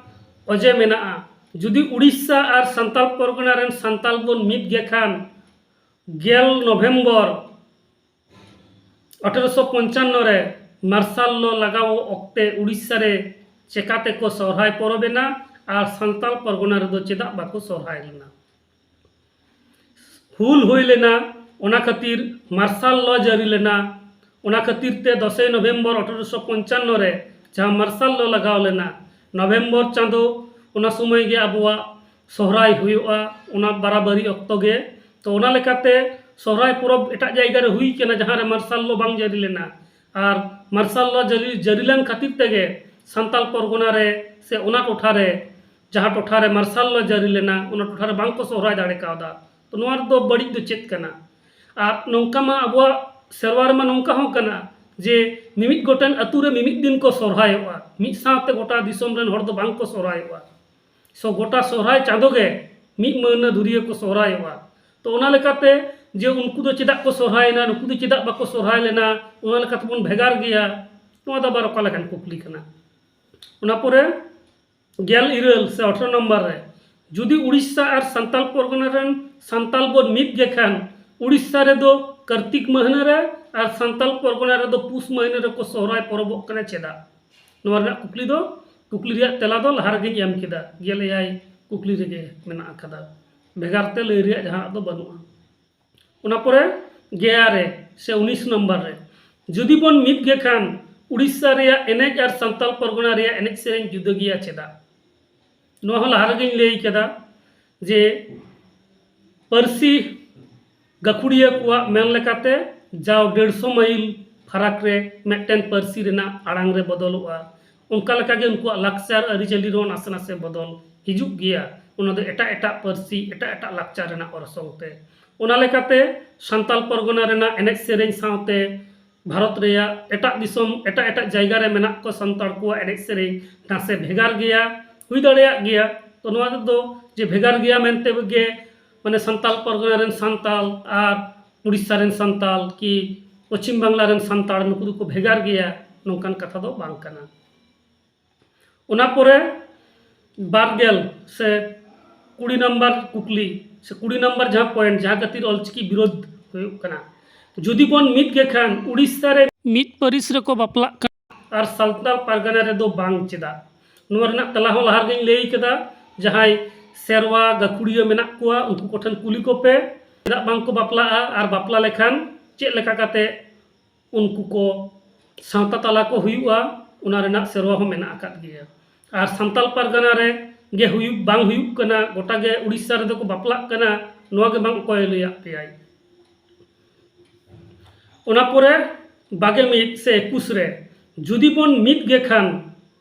ᱚᱡᱮ ᱢᱮᱱᱟᱜᱼᱟ, ᱡᱩᱫᱤ ᱩᱲᱤᱥᱥᱟ ᱟᱨ ᱥᱟᱱᱛᱟᱞ ᱯᱚᱨᱜᱚᱱᱟ ᱨᱮᱱ ᱥᱟᱱᱛᱟᱞ ᱵᱚᱱ ᱢᱤᱫ ᱜᱮ ᱠᱷᱟᱱ, ᱜᱮᱞ ᱱᱚᱵᱷᱮᱢᱵᱚᱨ ᱟᱴᱷᱨᱚᱥᱚ ᱯᱚᱧᱪᱟᱱᱱᱚ ᱨᱮ ᱢᱟᱨᱥᱟᱞ ᱞᱚ ᱞᱟᱜᱟᱣ ᱚᱠᱛᱮ ᱩᱲᱤᱥᱥᱟ ᱨᱮ ᱪᱮᱠᱟᱛᱮ ᱠᱚ ᱥᱚᱦᱨᱟᱭ ᱯᱚᱨᱚᱵᱽ ᱮᱱᱟ ᱟᱨ ᱥᱟᱱᱛᱟᱲ ᱯᱚᱨᱜᱚᱱᱟ ᱨᱮᱫᱚ ᱪᱮᱫᱟᱜ ᱵᱟᱠᱚ ᱥᱚᱦᱨᱟᱭ ᱞᱮᱱᱟ? ᱦᱩᱞ ᱦᱩᱭ ᱞᱮᱱᱟ, ᱚᱱᱟ ᱠᱷᱟᱹᱛᱤᱨ ᱢᱟᱨᱥᱟᱞ ᱞᱚ ᱡᱟᱹᱨᱤ ᱞᱮᱱᱟ᱾ ᱚᱱᱟ ᱠᱷᱟᱹᱛᱤᱨ ᱛᱮ ᱫᱚᱥᱮᱭ ᱱᱚᱵᱷᱮᱢᱵᱚᱨ ᱟᱴᱷᱨᱚᱥᱚ ᱯᱚᱧᱪᱟᱱᱱᱚ ᱨᱮ ᱡᱟᱦᱟᱸ ᱢᱟᱨᱥᱟᱞ ᱞᱚ ᱞᱟᱜᱟᱣ ᱞᱮᱱᱟ, ᱱᱚᱵᱷᱮᱢᱵᱚᱨ ᱪᱟᱸᱫᱚ, ᱚᱱᱟ ᱥᱚᱢᱚᱭ ᱜᱮ ᱟᱵᱚᱣᱟᱜ ᱥᱚᱦᱨᱟᱭ ᱦᱩᱭᱩᱜᱼᱟ, ᱚᱱᱟ ᱵᱟᱨᱟᱵᱟᱨᱤ ᱚᱠᱛᱚ ᱜᱮ᱾ ᱛᱚ ᱚᱱᱟ ᱞᱮᱠᱟᱛᱮ ᱥᱚᱦᱨᱟᱭ ᱯᱚᱨᱚᱵᱽ ᱮᱴᱟᱜ ᱡᱟᱭᱜᱟ ᱨᱮ ᱦᱩᱭ ᱠᱟᱱᱟ, ᱡᱟᱦᱟᱸ ᱨᱮ ᱢᱟᱨᱥᱟᱞ ᱞᱚ ᱵᱟᱝ ᱡᱟᱹᱨᱤ ᱞᱮᱱᱟ᱾ ᱟᱨ ᱢᱟᱨᱥᱟᱞ ᱞᱚ ᱡᱟᱹᱨᱤ, ᱡᱟᱹᱨᱤ ᱞᱮᱱ ᱠᱷᱟᱹᱛᱤᱨ ᱛᱮᱜᱮ ᱥᱟᱱᱛᱟᱞ ᱯᱚᱨᱜᱚᱱᱟ ᱨᱮ ᱥᱮ ᱚᱱᱟ ᱴᱚᱴᱷᱟ ᱨᱮ, ᱡᱟᱦᱟᱸ ᱴᱚᱴᱷᱟ ᱨᱮ ᱢᱟᱨᱥᱟᱞ ᱞᱚ ᱡᱟᱹᱨᱤ ᱞᱮᱱᱟ, ᱚᱱᱟ ᱴᱚᱴᱷᱟ ᱨᱮ ᱵᱟᱝ ᱠᱚ ᱥᱚᱦᱨᱟᱭ ᱫᱟᱲᱮ ᱠᱟᱣᱫᱟ᱾ ᱛᱚ ᱱᱚᱣᱟ ᱨᱮᱫᱚ ᱵᱟᱹᱲᱤᱡ ᱫᱚ ᱪᱮᱫ ᱠᱟᱱᱟ? ᱟᱨ ᱱᱚᱝᱠᱟ ᱢᱟ ᱟᱵᱚᱣᱟᱜ ᱥᱮᱨᱣᱟ ᱨᱮᱢᱟ ᱱᱚᱝᱠᱟ ᱦᱚᱸ ᱠᱟᱱᱟ ᱡᱮ ᱢᱤᱢᱤᱫ ᱜᱚᱴᱮᱱ ᱟᱹᱛᱩ ᱨᱮ ᱢᱤᱢᱤᱫ ᱫᱤᱱ ᱠᱚ ᱥᱚᱦᱨᱟᱭᱚᱜᱼᱟ, ᱢᱤᱫ ᱥᱟᱶᱛᱮ ᱜᱚᱴᱟ ᱫᱤᱥᱚᱢ ᱨᱮᱱ ᱦᱚᱲ ᱫᱚ ᱵᱟᱝ ᱠᱚ ᱥᱚᱦᱨᱟᱭᱚᱜᱼᱟ᱾ ᱥᱚ ᱜᱚᱴᱟ ᱥᱚᱦᱨᱟᱭ ᱪᱟᱸᱫᱚ ᱜᱮ ᱢᱤᱫ ᱢᱟᱹᱦᱱᱟᱹ ᱫᱷᱩᱨᱤᱭᱟᱹ ᱠᱚ ᱥᱚᱦᱨᱟᱭᱚᱜᱼᱟ᱾ ᱛᱚ ᱚᱱᱟ ᱞᱮᱠᱟᱛᱮ ᱡᱮ ᱩᱱᱠᱩ ᱫᱚ ᱪᱮᱫᱟᱜ ᱠᱚ ᱥᱚᱦᱨᱟᱭᱮᱱᱟ, ᱱᱩᱠᱩ ᱫᱚ ᱪᱮᱫᱟᱜ ᱵᱟᱠᱚ ᱥᱚᱦᱨᱟᱭ ᱞᱮᱱᱟ, ᱚᱱᱟ ᱞᱮᱠᱟ ᱛᱮᱵᱚᱱ ᱵᱷᱮᱜᱟᱨ ᱜᱮᱭᱟ, ᱱᱚᱣᱟ ᱫᱚ ᱟᱵᱟᱨ ᱚᱠᱟ ᱞᱮᱠᱟᱱ ᱠᱩᱠᱞᱤ ᱠᱟᱱᱟ? ᱚᱱᱟ ᱯᱚᱨᱮ ᱜᱮᱞ ᱤᱨᱟᱹᱞ ᱥᱮ ᱟᱴᱷᱨᱚ ᱱᱚᱢᱵᱚᱨ ᱨᱮ, ᱡᱩᱫᱤ ᱩᱲᱤᱥᱥᱟ ᱟᱨ ᱥᱟᱱᱛᱟᱞ ᱯᱚᱨᱜᱚᱱᱟ ᱨᱮᱱ ᱥᱟᱱᱛᱟᱞ ᱵᱚᱱ ᱢᱤᱫ ᱜᱮ ᱠᱷᱟᱱ, ᱩᱲᱤᱥᱥᱟ ᱨᱮᱫᱚ ᱠᱟᱨᱛᱤᱠ ᱢᱟᱹᱦᱱᱟᱹ ᱨᱮ ᱟᱨ ᱥᱟᱱᱛᱟᱞ ᱯᱚᱨᱜᱚᱱᱟ ᱨᱮᱫᱚ ᱯᱩᱥ ᱢᱟᱹᱦᱱᱟᱹ ᱨᱮᱠᱚ ᱥᱚᱦᱨᱟᱭ ᱯᱚᱨᱚᱵᱚᱜ ᱠᱟᱱᱟ, ᱪᱮᱫᱟᱜ? ᱱᱚᱣᱟ ᱨᱮᱱᱟᱜ ᱠᱩᱠᱞᱤ ᱫᱚ ᱠᱩᱠᱞᱤ ᱨᱮᱭᱟᱜ ᱛᱮᱞᱟ ᱫᱚ ᱞᱟᱦᱟ ᱨᱮᱜᱮᱧ ᱮᱢ ᱠᱮᱫᱟ, ᱜᱮᱞ ᱮᱭᱟᱭ ᱠᱩᱠᱞᱤ ᱨᱮᱜᱮ ᱢᱮᱱᱟᱜ ᱟᱠᱟᱫᱟ, ᱵᱷᱮᱜᱟᱨ ᱛᱮ ᱞᱟᱹᱭ ᱨᱮᱭᱟᱜ ᱡᱟᱦᱟᱱᱟᱜ ᱫᱚ ᱵᱟᱹᱱᱩᱜᱼᱟ᱾ ᱚᱱᱟ ᱯᱚᱨᱮ ᱜᱮᱭᱟ ᱨᱮ ᱥᱮ ᱩᱱᱤᱥ ᱱᱚᱢᱵᱚᱨ ᱨᱮ, ᱡᱩᱫᱤ ᱵᱚᱱ ᱢᱤᱫ ᱜᱮ ᱠᱷᱟᱱ ᱩᱲᱤᱥᱥᱟ ᱨᱮᱭᱟᱜ ᱮᱱᱮᱡ ᱟᱨ ᱥᱟᱱᱛᱟᱲ ᱯᱚᱨᱜᱚᱱᱟ ᱨᱮᱭᱟᱜ ᱮᱱᱮᱡ ᱥᱮᱨᱮᱧ ᱡᱩᱫᱟᱹ ᱜᱮᱭᱟ ᱪᱮᱫᱟᱜ? ᱱᱚᱣᱟ ᱦᱚᱸ ᱞᱟᱦᱟ ᱨᱮᱜᱮᱧ ᱞᱟᱹᱭ ᱠᱟᱫᱟ ᱡᱮ ᱯᱟᱹᱨᱥᱤ ᱜᱟᱹᱠᱷᱩᱲᱤᱭᱟᱹ ᱠᱚᱣᱟᱜ ᱢᱮᱱ ᱞᱮᱠᱟᱛᱮ ᱡᱟᱣ ᱰᱮᱲᱥᱚ ᱢᱟᱭᱤᱞ ᱯᱷᱟᱨᱟᱠ ᱨᱮ ᱢᱤᱫᱴᱮᱱ ᱯᱟᱹᱨᱥᱤ ᱨᱮᱱᱟᱜ ᱟᱲᱟᱝ ᱨᱮ ᱵᱚᱫᱚᱞᱚᱜᱼᱟ᱾ ᱚᱱᱠᱟ ᱞᱮᱠᱟᱜᱮ ᱩᱱᱠᱩᱣᱟᱜ ᱞᱟᱠᱪᱟᱨ ᱟᱹᱨᱤᱪᱟᱹᱞᱤ ᱨᱮᱦᱚᱸ ᱱᱟᱥᱮ ᱱᱟᱥᱮ ᱵᱚᱫᱚᱞ ᱦᱤᱡᱩᱜ ᱜᱮᱭᱟ, ᱚᱱᱟ ᱫᱚ ᱮᱴᱟᱜ ᱮᱴᱟᱜ ᱯᱟᱹᱨᱥᱤ, ᱮᱴᱟᱜ ᱮᱴᱟᱜ ᱞᱟᱠᱪᱟᱨ ᱨᱮᱱᱟᱜ ᱚᱨᱥᱚᱝ ᱛᱮ᱾ ᱚᱱᱟ ᱞᱮᱠᱟᱛᱮ ᱥᱟᱱᱛᱟᱞ ᱯᱚᱨᱜᱚᱱᱟ ᱨᱮᱱᱟᱜ ᱮᱱᱮᱡ ᱥᱮᱨᱮᱧ ᱥᱟᱶᱛᱮ ᱵᱷᱟᱨᱚᱛ ᱨᱮᱭᱟᱜ ᱮᱴᱟᱜ ᱫᱤᱥᱚᱢ, ᱮᱴᱟᱜ ᱮᱴᱟᱜ ᱡᱟᱭᱜᱟ ᱨᱮ ᱢᱮᱱᱟᱜ ᱠᱚ ᱥᱟᱱᱛᱟᱲ ᱠᱚᱣᱟᱜ ᱮᱱᱮᱡ ᱥᱮᱨᱮᱧ ᱱᱟᱥᱮ ᱵᱷᱮᱜᱟᱨ ᱜᱮᱭᱟ, ᱦᱩᱭ ᱫᱟᱲᱮᱭᱟᱜ ᱜᱮᱭᱟ᱾ ᱛᱚ ᱱᱚᱣᱟ ᱫᱚ ᱡᱮ ᱵᱷᱮᱜᱟᱨ ᱜᱮᱭᱟ ᱢᱮᱱᱛᱮ ᱜᱮ ᱢᱟᱱᱮ ᱥᱟᱱᱛᱟᱞ ᱯᱚᱨᱜᱚᱱᱟ ᱨᱮᱱ ᱥᱟᱱᱛᱟᱞ ᱟᱨ ᱩᱲᱤᱥᱥᱟ ᱨᱮᱱ ᱥᱟᱱᱛᱟᱞ ᱠᱤ ᱯᱚᱪᱷᱤᱢ ᱵᱟᱝᱞᱟ ᱨᱮᱱ ᱥᱟᱱᱛᱟᱲ ᱱᱩᱠᱩ ᱫᱚᱠᱚ ᱵᱷᱮᱜᱟᱨ ᱜᱮᱭᱟ, ᱱᱚᱝᱠᱟᱱ ᱠᱟᱛᱷᱟ ᱫᱚ ᱵᱟᱝ ᱠᱟᱱᱟ᱾ ᱚᱱᱟ ᱯᱚᱨᱮ ᱵᱟᱨ ᱜᱮᱞ ᱥᱮ ᱠᱩᱲᱤ ᱱᱟᱢᱵᱟᱨ ᱠᱩᱠᱞᱤ ᱥᱮ ᱠᱩᱲᱤ ᱱᱟᱢᱵᱟᱨ ᱡᱟᱦᱟᱸ ᱯᱚᱭᱮᱱᱴ, ᱡᱟᱦᱟᱸ ᱠᱷᱟᱹᱛᱤᱨ ᱚᱞᱪᱤᱠᱤ ᱵᱤᱨᱳᱫᱷ ᱦᱩᱭᱩᱜ ᱠᱟᱱᱟ, ᱡᱩᱫᱤ ᱵᱚᱱ ᱢᱤᱫ ᱜᱮ ᱠᱷᱟᱱ ᱩᱲᱤᱥᱥᱟ ᱨᱮ ᱢᱤᱫ ᱯᱟᱹᱨᱤᱥ ᱨᱮᱠᱚ ᱵᱟᱯᱞᱟᱜ ᱠᱟᱱᱟ ᱟᱨ ᱥᱟᱱᱛᱟᱲ ᱯᱟᱨᱜᱟᱱᱟ ᱨᱮᱫᱚ ᱵᱟᱝ ᱪᱮᱫᱟᱜ? ᱱᱚᱣᱟ ᱨᱮᱱᱟᱜ ᱛᱮᱞᱟ ᱦᱚᱸ ᱞᱟᱦᱟ ᱨᱮᱜᱮᱧ ᱞᱟᱹᱭ ᱠᱟᱫᱟ᱾ ᱡᱟᱦᱟᱸᱭ ᱥᱮᱨᱣᱟ ᱜᱟᱹᱠᱷᱩᱲᱤᱭᱟᱹ ᱢᱮᱱᱟᱜ ᱠᱚᱣᱟ ᱩᱱᱠᱩ ᱠᱚᱴᱷᱮᱱ ᱠᱩᱞᱤ ᱠᱚᱯᱮ, ᱪᱮᱫᱟᱜ ᱵᱟᱝ ᱠᱚ ᱵᱟᱯᱞᱟᱜᱼᱟ ᱟᱨ ᱵᱟᱯᱞᱟ ᱞᱮᱠᱷᱟᱱ ᱪᱮᱫ ᱞᱮᱠᱟ ᱠᱟᱛᱮ ᱩᱱᱠᱩ ᱠᱚ ᱥᱟᱶᱛᱟ ᱛᱟᱞᱟ ᱠᱚ ᱦᱩᱭᱩᱜᱼᱟ, ᱚᱱᱟ ᱨᱮᱱᱟᱜ ᱥᱮᱨᱣᱟ ᱦᱚᱸ ᱢᱮᱱᱟᱜ ᱟᱠᱟᱫ ᱜᱮᱭᱟ᱾ ᱟᱨ ᱥᱟᱱᱛᱟᱞ ᱯᱟᱨᱜᱟᱱᱟ ᱨᱮ ᱜᱮ ᱦᱩᱭᱩᱜ ᱵᱟᱝ ᱦᱩᱭᱩᱜ ᱠᱟᱱᱟ, ᱜᱚᱴᱟ ᱜᱮ ᱩᱲᱤᱥᱥᱟ ᱨᱮᱫᱚ ᱠᱚ ᱵᱟᱯᱞᱟᱜ ᱠᱟᱱᱟ, ᱱᱚᱣᱟ ᱜᱮ ᱵᱟᱝ ᱚᱠᱚᱭᱮ ᱞᱟᱹᱭᱟᱫ ᱯᱮᱭᱟᱭ? ᱚᱱᱟ ᱯᱚᱨᱮ ᱵᱟᱜᱮ ᱢᱤᱫ ᱥᱮ ᱮᱠᱩᱥ ᱨᱮ ᱡᱩᱫᱤ ᱵᱚᱱ ᱢᱤᱫ ᱜᱮ ᱠᱷᱟᱱ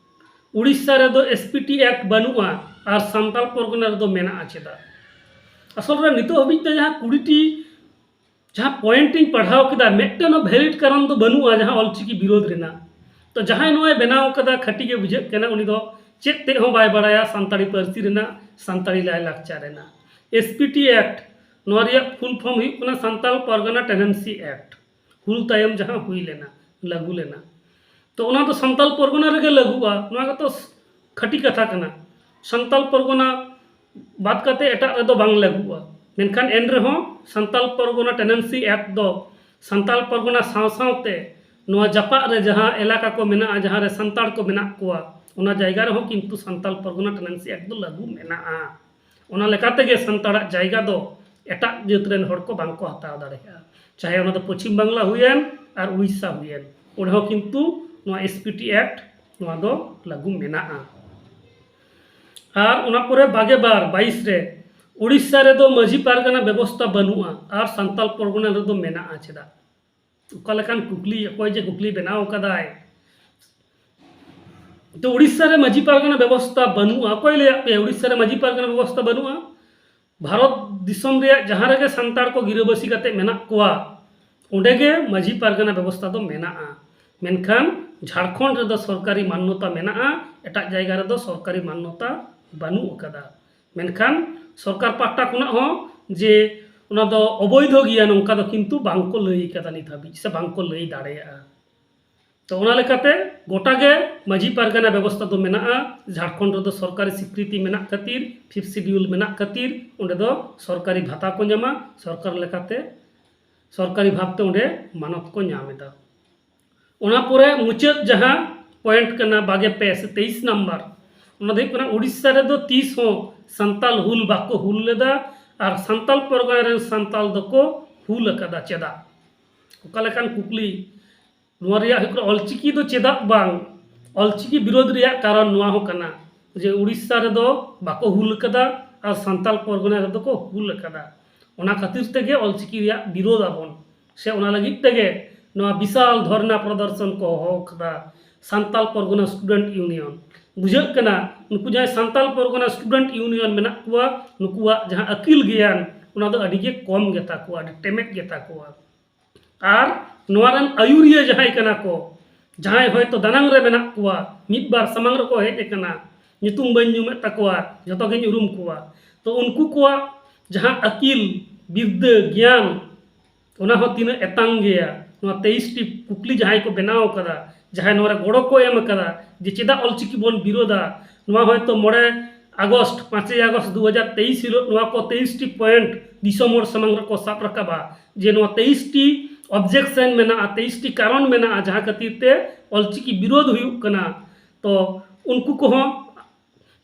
ᱩᱲᱤᱥᱥᱟ ᱨᱮᱫᱚ ᱮᱥ ᱯᱤ ᱴᱤ ᱮᱠᱴ ᱵᱟᱹᱱᱩᱜᱼᱟ ᱟᱨ ᱥᱟᱱᱛᱟᱞ ᱯᱚᱨᱜᱚᱱᱟ ᱨᱮᱫᱚ ᱢᱮᱱᱟᱜᱼᱟ ᱪᱮᱫᱟᱜ? ᱟᱥᱚᱞ ᱨᱮ ᱱᱤᱛᱚᱜ ᱦᱟᱹᱵᱤᱡ ᱛᱮ ᱡᱟᱦᱟᱸ ᱠᱩᱲᱤ ᱴᱤ ᱡᱟᱦᱟᱸ ᱯᱚᱭᱮᱱᱴ ᱤᱧ ᱯᱟᱲᱦᱟᱣ ᱠᱮᱫᱟ, ᱢᱤᱫᱴᱮᱱ ᱦᱚᱸ ᱵᱷᱮᱞᱤᱰ ᱠᱟᱨᱚᱱ ᱫᱚ ᱵᱟᱹᱱᱩᱜᱼᱟ ᱡᱟᱦᱟᱸ ᱚᱞᱪᱤᱠᱤ ᱵᱤᱨᱳᱫᱷ ᱨᱮᱱᱟᱜ᱾ ᱛᱚ ᱡᱟᱦᱟᱸᱭ ᱱᱚᱣᱟᱭ ᱵᱮᱱᱟᱣ ᱠᱟᱫᱟ, ᱠᱷᱟᱹᱴᱤ ᱜᱮ ᱵᱩᱡᱷᱟᱹᱜ ᱠᱟᱱᱟ, ᱩᱱᱤ ᱫᱚ ᱪᱮᱫ ᱛᱮᱫ ᱦᱚᱸ ᱵᱟᱭ ᱵᱟᱲᱟᱭᱟ ᱥᱟᱱᱛᱟᱲᱤ ᱯᱟᱹᱨᱥᱤ ᱨᱮᱱᱟᱜ, ᱥᱟᱱᱛᱟᱲᱤ ᱞᱟᱭᱼᱞᱟᱠᱪᱟᱨ ᱨᱮᱱᱟᱜ᱾ ᱮᱥ ᱯᱤ ᱴᱤ ᱮᱠᱴ, ᱱᱚᱣᱟ ᱨᱮᱭᱟᱜ ᱯᱷᱩᱞ ᱯᱷᱚᱨᱢ ᱦᱩᱭᱩᱜ ᱠᱟᱱᱟ ᱥᱟᱱᱛᱟᱲ ᱯᱟᱨᱜᱟᱱᱟ ᱴᱮᱱᱮᱱᱥᱤ ᱮᱠᱴ, ᱦᱩᱞ ᱛᱟᱭᱚᱢ ᱡᱟᱦᱟᱸ ᱦᱩᱭ ᱞᱮᱱᱟ, ᱞᱟᱹᱜᱩ ᱞᱮᱱᱟ᱾ ᱛᱚ ᱚᱱᱟ ᱫᱚ ᱥᱟᱱᱛᱟᱲ ᱯᱚᱨᱜᱚᱱᱟ ᱨᱮᱜᱮ ᱞᱟᱹᱜᱩᱜᱼᱟ, ᱱᱚᱣᱟ ᱜᱮᱛᱚ ᱠᱷᱟᱹᱴᱤ ᱠᱟᱛᱷᱟ ᱠᱟᱱᱟ᱾ ᱥᱟᱱᱛᱟᱲ ᱯᱚᱨᱜᱚᱱᱟ ᱵᱟᱫ ᱠᱟᱛᱮ ᱮᱴᱟᱜ ᱨᱮᱫᱚ ᱵᱟᱝ ᱞᱟᱹᱜᱩᱜᱼᱟ᱾ ᱢᱮᱱᱠᱷᱟᱱ ᱮᱱ ᱨᱮᱦᱚᱸ ᱥᱟᱱᱛᱟᱲ ᱯᱚᱨᱜᱚᱱᱟ ᱴᱮᱱᱮᱱᱥᱤ ᱮᱠᱴ ᱫᱚ ᱥᱟᱱᱛᱟᱲ ᱯᱚᱨᱜᱚᱱᱟ ᱥᱟᱶ ᱥᱟᱶᱛᱮ ᱱᱚᱣᱟ ᱡᱟᱯᱟᱜ ᱨᱮ ᱡᱟᱦᱟᱸ ᱮᱞᱟᱠᱟ ᱠᱚ ᱢᱮᱱᱟᱜᱼᱟ, ᱡᱟᱦᱟᱸ ᱨᱮ ᱥᱟᱱᱛᱟᱲ ᱠᱚ ᱢᱮᱱᱟᱜ ᱠᱚᱣᱟ, ᱚᱱᱟ ᱡᱟᱭᱜᱟ ᱨᱮᱦᱚᱸ ᱠᱤᱱᱛᱩ ᱥᱟᱱᱛᱟᱞ ᱯᱚᱨᱜᱚᱱᱟ ᱴᱮᱱᱮᱱᱥᱤ ᱮᱠᱴ ᱫᱚ ᱞᱟᱹᱜᱩ ᱢᱮᱱᱟᱜᱼᱟ᱾ ᱚᱱᱟ ᱞᱮᱠᱟ ᱛᱮᱜᱮ ᱥᱟᱱᱛᱟᱲᱟᱜ ᱡᱟᱭᱜᱟ ᱫᱚ ᱮᱴᱟᱜ ᱡᱟᱹᱛ ᱨᱮᱱ ᱦᱚᱲ ᱠᱚ ᱵᱟᱝ ᱠᱚ ᱦᱟᱛᱟᱣ ᱫᱟᱲᱮᱭᱟᱜᱼᱟ, ᱪᱟᱦᱮ ᱚᱱᱟ ᱫᱚ ᱯᱚᱪᱷᱤᱢ ᱵᱟᱝᱞᱟ ᱦᱩᱭᱮᱱ ᱟᱨ ᱩᱲᱤᱥᱥᱟ ᱦᱩᱭᱮᱱ, ᱚᱸᱰᱮ ᱦᱚᱸ ᱠᱤᱱᱛᱩ ᱱᱚᱣᱟ ᱮᱥ ᱯᱤ ᱴᱤ ᱮᱠᱴ ᱱᱚᱣᱟ ᱫᱚ ᱞᱟᱹᱜᱩ ᱢᱮᱱᱟᱜᱼᱟ᱾ ᱟᱨ ᱚᱱᱟ ᱯᱚᱨᱮ ᱵᱟᱜᱮ ᱵᱟᱨ ᱵᱟᱭᱤᱥ ᱨᱮ ᱩᱲᱤᱥᱥᱟ ᱨᱮᱫᱚ ᱢᱟᱹᱡᱷᱤ ᱯᱟᱨᱜᱟᱱᱟ ᱵᱮᱵᱚᱥᱛᱷᱟ ᱵᱟᱹᱱᱩᱜᱼᱟ ᱟᱨ ᱥᱟᱱᱛᱟᱞ ᱯᱚᱨᱜᱚᱱᱟ ᱨᱮᱫᱚ ᱢᱮᱱᱟᱜᱼᱟ᱾ ᱪᱮᱫᱟᱜ? ᱚᱠᱟ ᱞᱮᱠᱟᱱ ᱠᱩᱠᱞᱤ, ᱚᱠᱚᱭ ᱡᱮ ᱠᱩᱠᱞᱤ ᱵᱮᱱᱟᱣ ᱟᱠᱟᱫᱟᱭ᱾ ᱛᱚ, ᱩᱲᱤᱥᱥᱟ ᱨᱮ ᱢᱟᱹᱡᱷᱤ ᱯᱟᱨᱜᱟᱱᱟ ᱵᱮᱵᱚᱥᱛᱷᱟ ᱵᱟᱹᱱᱩᱜᱼᱟ᱾ ᱚᱠᱚᱭ ᱞᱟᱹᱭᱟᱫ ᱯᱮᱭᱟ ᱩᱲᱤᱥᱥᱟ ᱨᱮ ᱢᱟᱹᱡᱷᱤ ᱯᱟᱨᱜᱟᱱᱟ ᱵᱮᱵᱚᱥᱛᱷᱟ ᱵᱟᱹᱱᱩᱜᱼᱟ? ᱵᱷᱟᱨᱚᱛ ᱫᱤᱥᱚᱢ ᱨᱮᱭᱟᱜ ᱡᱟᱦᱟᱸ ᱨᱮᱜᱮ ᱥᱟᱱᱛᱟᱲ ᱠᱚ ᱜᱤᱨᱟᱹᱵᱟᱹᱥᱤ ᱠᱟᱛᱮ ᱢᱮᱱᱟᱜ ᱠᱚᱣᱟ, ᱚᱸᱰᱮ ᱜᱮ ᱢᱟᱹᱡᱷᱤ ᱯᱟᱨᱜᱟᱱᱟ ᱵᱮᱵᱚᱥᱛᱷᱟ ᱫᱚ ᱢᱮᱱᱟᱜᱼᱟ᱾ ᱢᱮᱱᱠᱷᱟᱱ ᱡᱷᱟᱲᱠᱷᱚᱸᱰ ᱨᱮᱫᱚ ᱥᱚᱨᱠᱟᱨᱤ ᱢᱟᱱᱱᱚᱛᱟ ᱢᱮᱱᱟᱜᱼᱟ, ᱮᱴᱟᱜ ᱡᱟᱭᱜᱟ ᱨᱮᱫᱚ ᱥᱚᱨᱠᱟᱨᱤ ᱢᱟᱱᱱᱚᱛᱟ ᱵᱟᱹᱱᱩᱜ ᱟᱠᱟᱫᱟ᱾ ᱢᱮᱱᱠᱷᱟᱱ ᱥᱚᱨᱠᱟᱨ ᱯᱟᱦᱴᱟ ᱠᱷᱚᱱᱟᱜ ᱦᱚᱸ ᱡᱮ ᱚᱱᱟ ᱫᱚ ᱚᱵᱳᱭᱫᱷᱚ ᱜᱮᱭᱟ, ᱱᱚᱝᱠᱟ ᱫᱚ ᱠᱤᱱᱛᱩ ᱵᱟᱝ ᱠᱚ ᱞᱟᱹᱭ ᱟᱠᱟᱫᱟ ᱱᱤᱛ ᱦᱟᱹᱵᱤᱡ, ᱥᱮ ᱵᱟᱝ ᱠᱚ ᱞᱟᱹᱭ ᱫᱟᱲᱮᱭᱟᱜᱼᱟ᱾ ᱛᱚ, ᱚᱱᱟ ᱞᱮᱠᱟᱛᱮ ᱜᱚᱴᱟ ᱜᱮ ᱢᱟᱹᱡᱷᱤ ᱯᱟᱨᱜᱟᱱᱟ ᱵᱮᱵᱚᱥᱛᱷᱟ ᱫᱚ ᱢᱮᱱᱟᱜᱼᱟ᱾ ᱡᱷᱟᱲᱠᱷᱚᱸᱰ ᱨᱮᱫᱚ ᱥᱚᱨᱠᱟᱨᱤ ᱥᱤᱠᱨᱤᱛᱤ ᱢᱮᱱᱟᱜ ᱠᱷᱟᱹᱛᱤᱨ, ᱯᱷᱤᱯᱛᱷ ᱥᱤᱰᱤᱭᱩᱞ ᱢᱮᱱᱟᱜ ᱠᱷᱟᱹᱛᱤᱨ, ᱚᱸᱰᱮ ᱫᱚ ᱥᱚᱨᱠᱟᱨᱤ ᱵᱷᱟᱛᱟ ᱠᱚ ᱧᱟᱢᱟ, ᱥᱚᱨᱠᱟᱨ ᱞᱮᱠᱟᱛᱮ, ᱥᱚᱨᱠᱟᱨᱤ ᱵᱷᱟᱵᱽᱛᱮ ᱚᱸᱰᱮ ᱢᱟᱱᱚᱛ ᱠᱚ ᱧᱟᱢ ᱮᱫᱟ᱾ ᱚᱱᱟ ᱯᱚᱨᱮ ᱢᱩᱪᱟᱹᱫ ᱡᱟᱦᱟᱸ ᱯᱚᱭᱮᱱᱴ ᱠᱟᱱᱟ ᱵᱟᱜᱮ ᱯᱮ ᱥᱮ ᱛᱮᱭᱤᱥ ᱱᱟᱢᱵᱟᱨ, ᱚᱱᱟ ᱫᱚ ᱦᱩᱭᱩᱜ ᱠᱟᱱᱟ ᱩᱲᱤᱥᱥᱟ ᱨᱮᱫᱚ ᱛᱤᱥ ᱦᱚᱸ ᱥᱟᱱᱛᱟᱞ ᱦᱩᱞ ᱵᱟᱠᱚ ᱦᱩᱞ ᱞᱮᱫᱟ, ᱟᱨ ᱥᱟᱱᱛᱟᱞ ᱯᱚᱨᱜᱟᱱᱟ ᱨᱮᱱ ᱥᱟᱱᱛᱟᱞ ᱫᱚᱠᱚ ᱦᱩᱞ ᱟᱠᱟᱫᱟ᱾ ᱪᱮᱫᱟᱜ? ᱚᱠᱟ ᱞᱮᱠᱟᱱ ᱠᱩᱠᱞᱤ! ᱱᱚᱣᱟ ᱨᱮᱭᱟᱜ ᱦᱩᱭᱩᱜ ᱠᱟᱱᱟ, ᱚᱞᱪᱤᱠᱤ ᱫᱚ ᱪᱮᱫᱟᱜ ᱵᱟᱝ? ᱚᱞᱪᱤᱠᱤ ᱵᱤᱨᱳᱫᱷ ᱨᱮᱭᱟᱜ ᱠᱟᱨᱚᱱ ᱱᱚᱣᱟ ᱦᱚᱸ ᱠᱟᱱᱟ ᱡᱮ ᱩᱲᱤᱥᱥᱟ ᱨᱮᱫᱚ ᱵᱟᱠᱚ ᱦᱩᱞ ᱟᱠᱟᱫᱟ ᱟᱨ ᱥᱟᱱᱛᱟᱞ ᱯᱚᱨᱜᱚᱱᱟ ᱨᱮᱫᱚ ᱠᱚ ᱦᱩᱞ ᱟᱠᱟᱫᱟ᱾ ᱚᱱᱟ ᱠᱷᱟᱹᱛᱤᱨ ᱛᱮᱜᱮ ᱚᱞᱪᱤᱠᱤ ᱨᱮᱭᱟᱜ ᱵᱤᱨᱳᱫᱷ ᱟᱵᱚᱱ, ᱥᱮ ᱚᱱᱟ ᱞᱟᱹᱜᱤᱫ ᱛᱮᱜᱮ ᱱᱚᱣᱟ ᱵᱤᱥᱟᱞ ᱫᱷᱚᱨᱱᱟ ᱯᱨᱚᱫᱚᱨᱥᱚᱱ ᱠᱚ ᱦᱚᱦᱚ ᱟᱠᱟᱫᱟ ᱥᱟᱱᱛᱟᱞ ᱯᱚᱨᱜᱚᱱᱟ ᱥᱴᱩᱰᱮᱱᱴ ᱤᱭᱩᱱᱤᱭᱚᱱ᱾ ᱵᱩᱡᱷᱟᱹᱜ ᱠᱟᱱᱟ, ᱱᱩᱠᱩ ᱡᱟᱦᱟᱸᱭ ᱥᱟᱱᱛᱟᱞ ᱯᱚᱨᱜᱚᱱᱟ ᱥᱴᱩᱰᱮᱱᱴ ᱤᱭᱩᱱᱤᱭᱚᱱ ᱢᱮᱱᱟᱜ ᱠᱚᱣᱟ, ᱱᱩᱠᱩᱣᱟᱜ ᱡᱟᱦᱟᱸ ᱟᱹᱠᱤᱞ ᱜᱮᱭᱟᱱ, ᱚᱱᱟ ᱫᱚ ᱟᱹᱰᱤ ᱜᱮ ᱠᱚᱢ ᱜᱮᱛᱟ ᱠᱚᱣᱟ, ᱟᱹᱰᱤ ᱴᱮᱢᱮᱫ ᱜᱮᱛᱟ ᱠᱚᱣᱟ᱾ ᱟᱨ ᱱᱚᱣᱟ ᱨᱮᱱ ᱟᱹᱭᱩᱨᱤᱭᱟᱹ ᱡᱟᱦᱟᱸᱭ ᱠᱟᱱᱟ ᱠᱚ, ᱡᱟᱦᱟᱸᱭ ᱦᱚᱭᱛᱳ ᱫᱟᱱᱟᱝ ᱨᱮ ᱢᱮᱱᱟᱜ ᱠᱚᱣᱟ, ᱢᱤᱫ ᱵᱟᱨ ᱥᱟᱢᱟᱝ ᱨᱮᱠᱚ ᱦᱮᱡ ᱟᱠᱟᱱᱟ, ᱧᱩᱛᱩᱢ ᱵᱟᱹᱧ ᱧᱩᱢᱮᱫ ᱛᱟᱠᱚᱣᱟ, ᱡᱚᱛᱚ ᱜᱤᱧ ᱩᱨᱩᱢ ᱠᱚᱣᱟ᱾ ᱛᱚ, ᱩᱱᱠᱩ ᱠᱚᱣᱟᱜ ᱡᱟᱦᱟᱸ ᱟᱹᱠᱤᱞ, ᱵᱤᱨᱫᱟᱹ, ᱜᱮᱭᱟᱱ, ᱚᱱᱟ ᱦᱚᱸ ᱛᱤᱱᱟᱹᱜ ᱮᱛᱟᱝ ᱜᱮᱭᱟ᱾ ᱱᱚᱣᱟ ᱛᱮᱭᱤᱥ ᱴᱤ ᱠᱩᱠᱞᱤ ᱡᱟᱦᱟᱸᱭ ᱠᱚ ᱵᱮᱱᱟᱣ ᱟᱠᱟᱫᱟ, ᱡᱟᱦᱟᱸᱭ ᱱᱚᱣᱟ ᱨᱮ ᱜᱚᱲᱚ ᱠᱚ ᱮᱢ ᱟᱠᱟᱫᱟ, ᱡᱮ ᱪᱮᱫᱟᱜ ᱚᱞᱪᱤᱠᱤ ᱵᱚᱱ ᱵᱤᱨᱳᱫᱟ, ᱱᱚᱣᱟ ᱦᱚᱭᱛᱳ ᱢᱚᱬᱮ ᱟᱜᱚᱥᱴ, ᱯᱟᱸᱪᱮᱭ ᱟᱜᱚᱥᱴ ᱫᱩ ᱦᱟᱡᱟᱨ ᱛᱮᱭᱤᱥ ᱦᱤᱞᱳᱜ ᱱᱚᱣᱟ ᱠᱚ ᱛᱮᱭᱤᱥ ᱴᱤ ᱯᱚᱭᱮᱱᱴ ᱫᱤᱥᱚᱢ ᱦᱚᱲ ᱥᱟᱢᱟᱝ ᱨᱮᱠᱚ ᱥᱟᱵ ᱨᱟᱠᱟᱵᱟ, ᱡᱮ ᱱᱚᱣᱟ ᱛᱮᱭᱤᱥ ᱴᱤ ᱚᱵᱡᱮᱠᱥᱚᱱ ᱢᱮᱱᱟᱜᱼᱟ, ᱛᱮᱭᱤᱥ ᱴᱤ ᱠᱟᱨᱚᱱ ᱢᱮᱱᱟᱜᱼᱟ, ᱡᱟᱦᱟᱸ ᱠᱷᱟᱹᱛᱤᱨ ᱛᱮ ᱚᱞᱪᱤᱠᱤ ᱵᱤᱨᱳᱫᱷ ᱦᱩᱭᱩᱜ ᱠᱟᱱᱟ᱾ ᱛᱚ, ᱩᱱᱠᱩ ᱠᱚᱦᱚᱸ,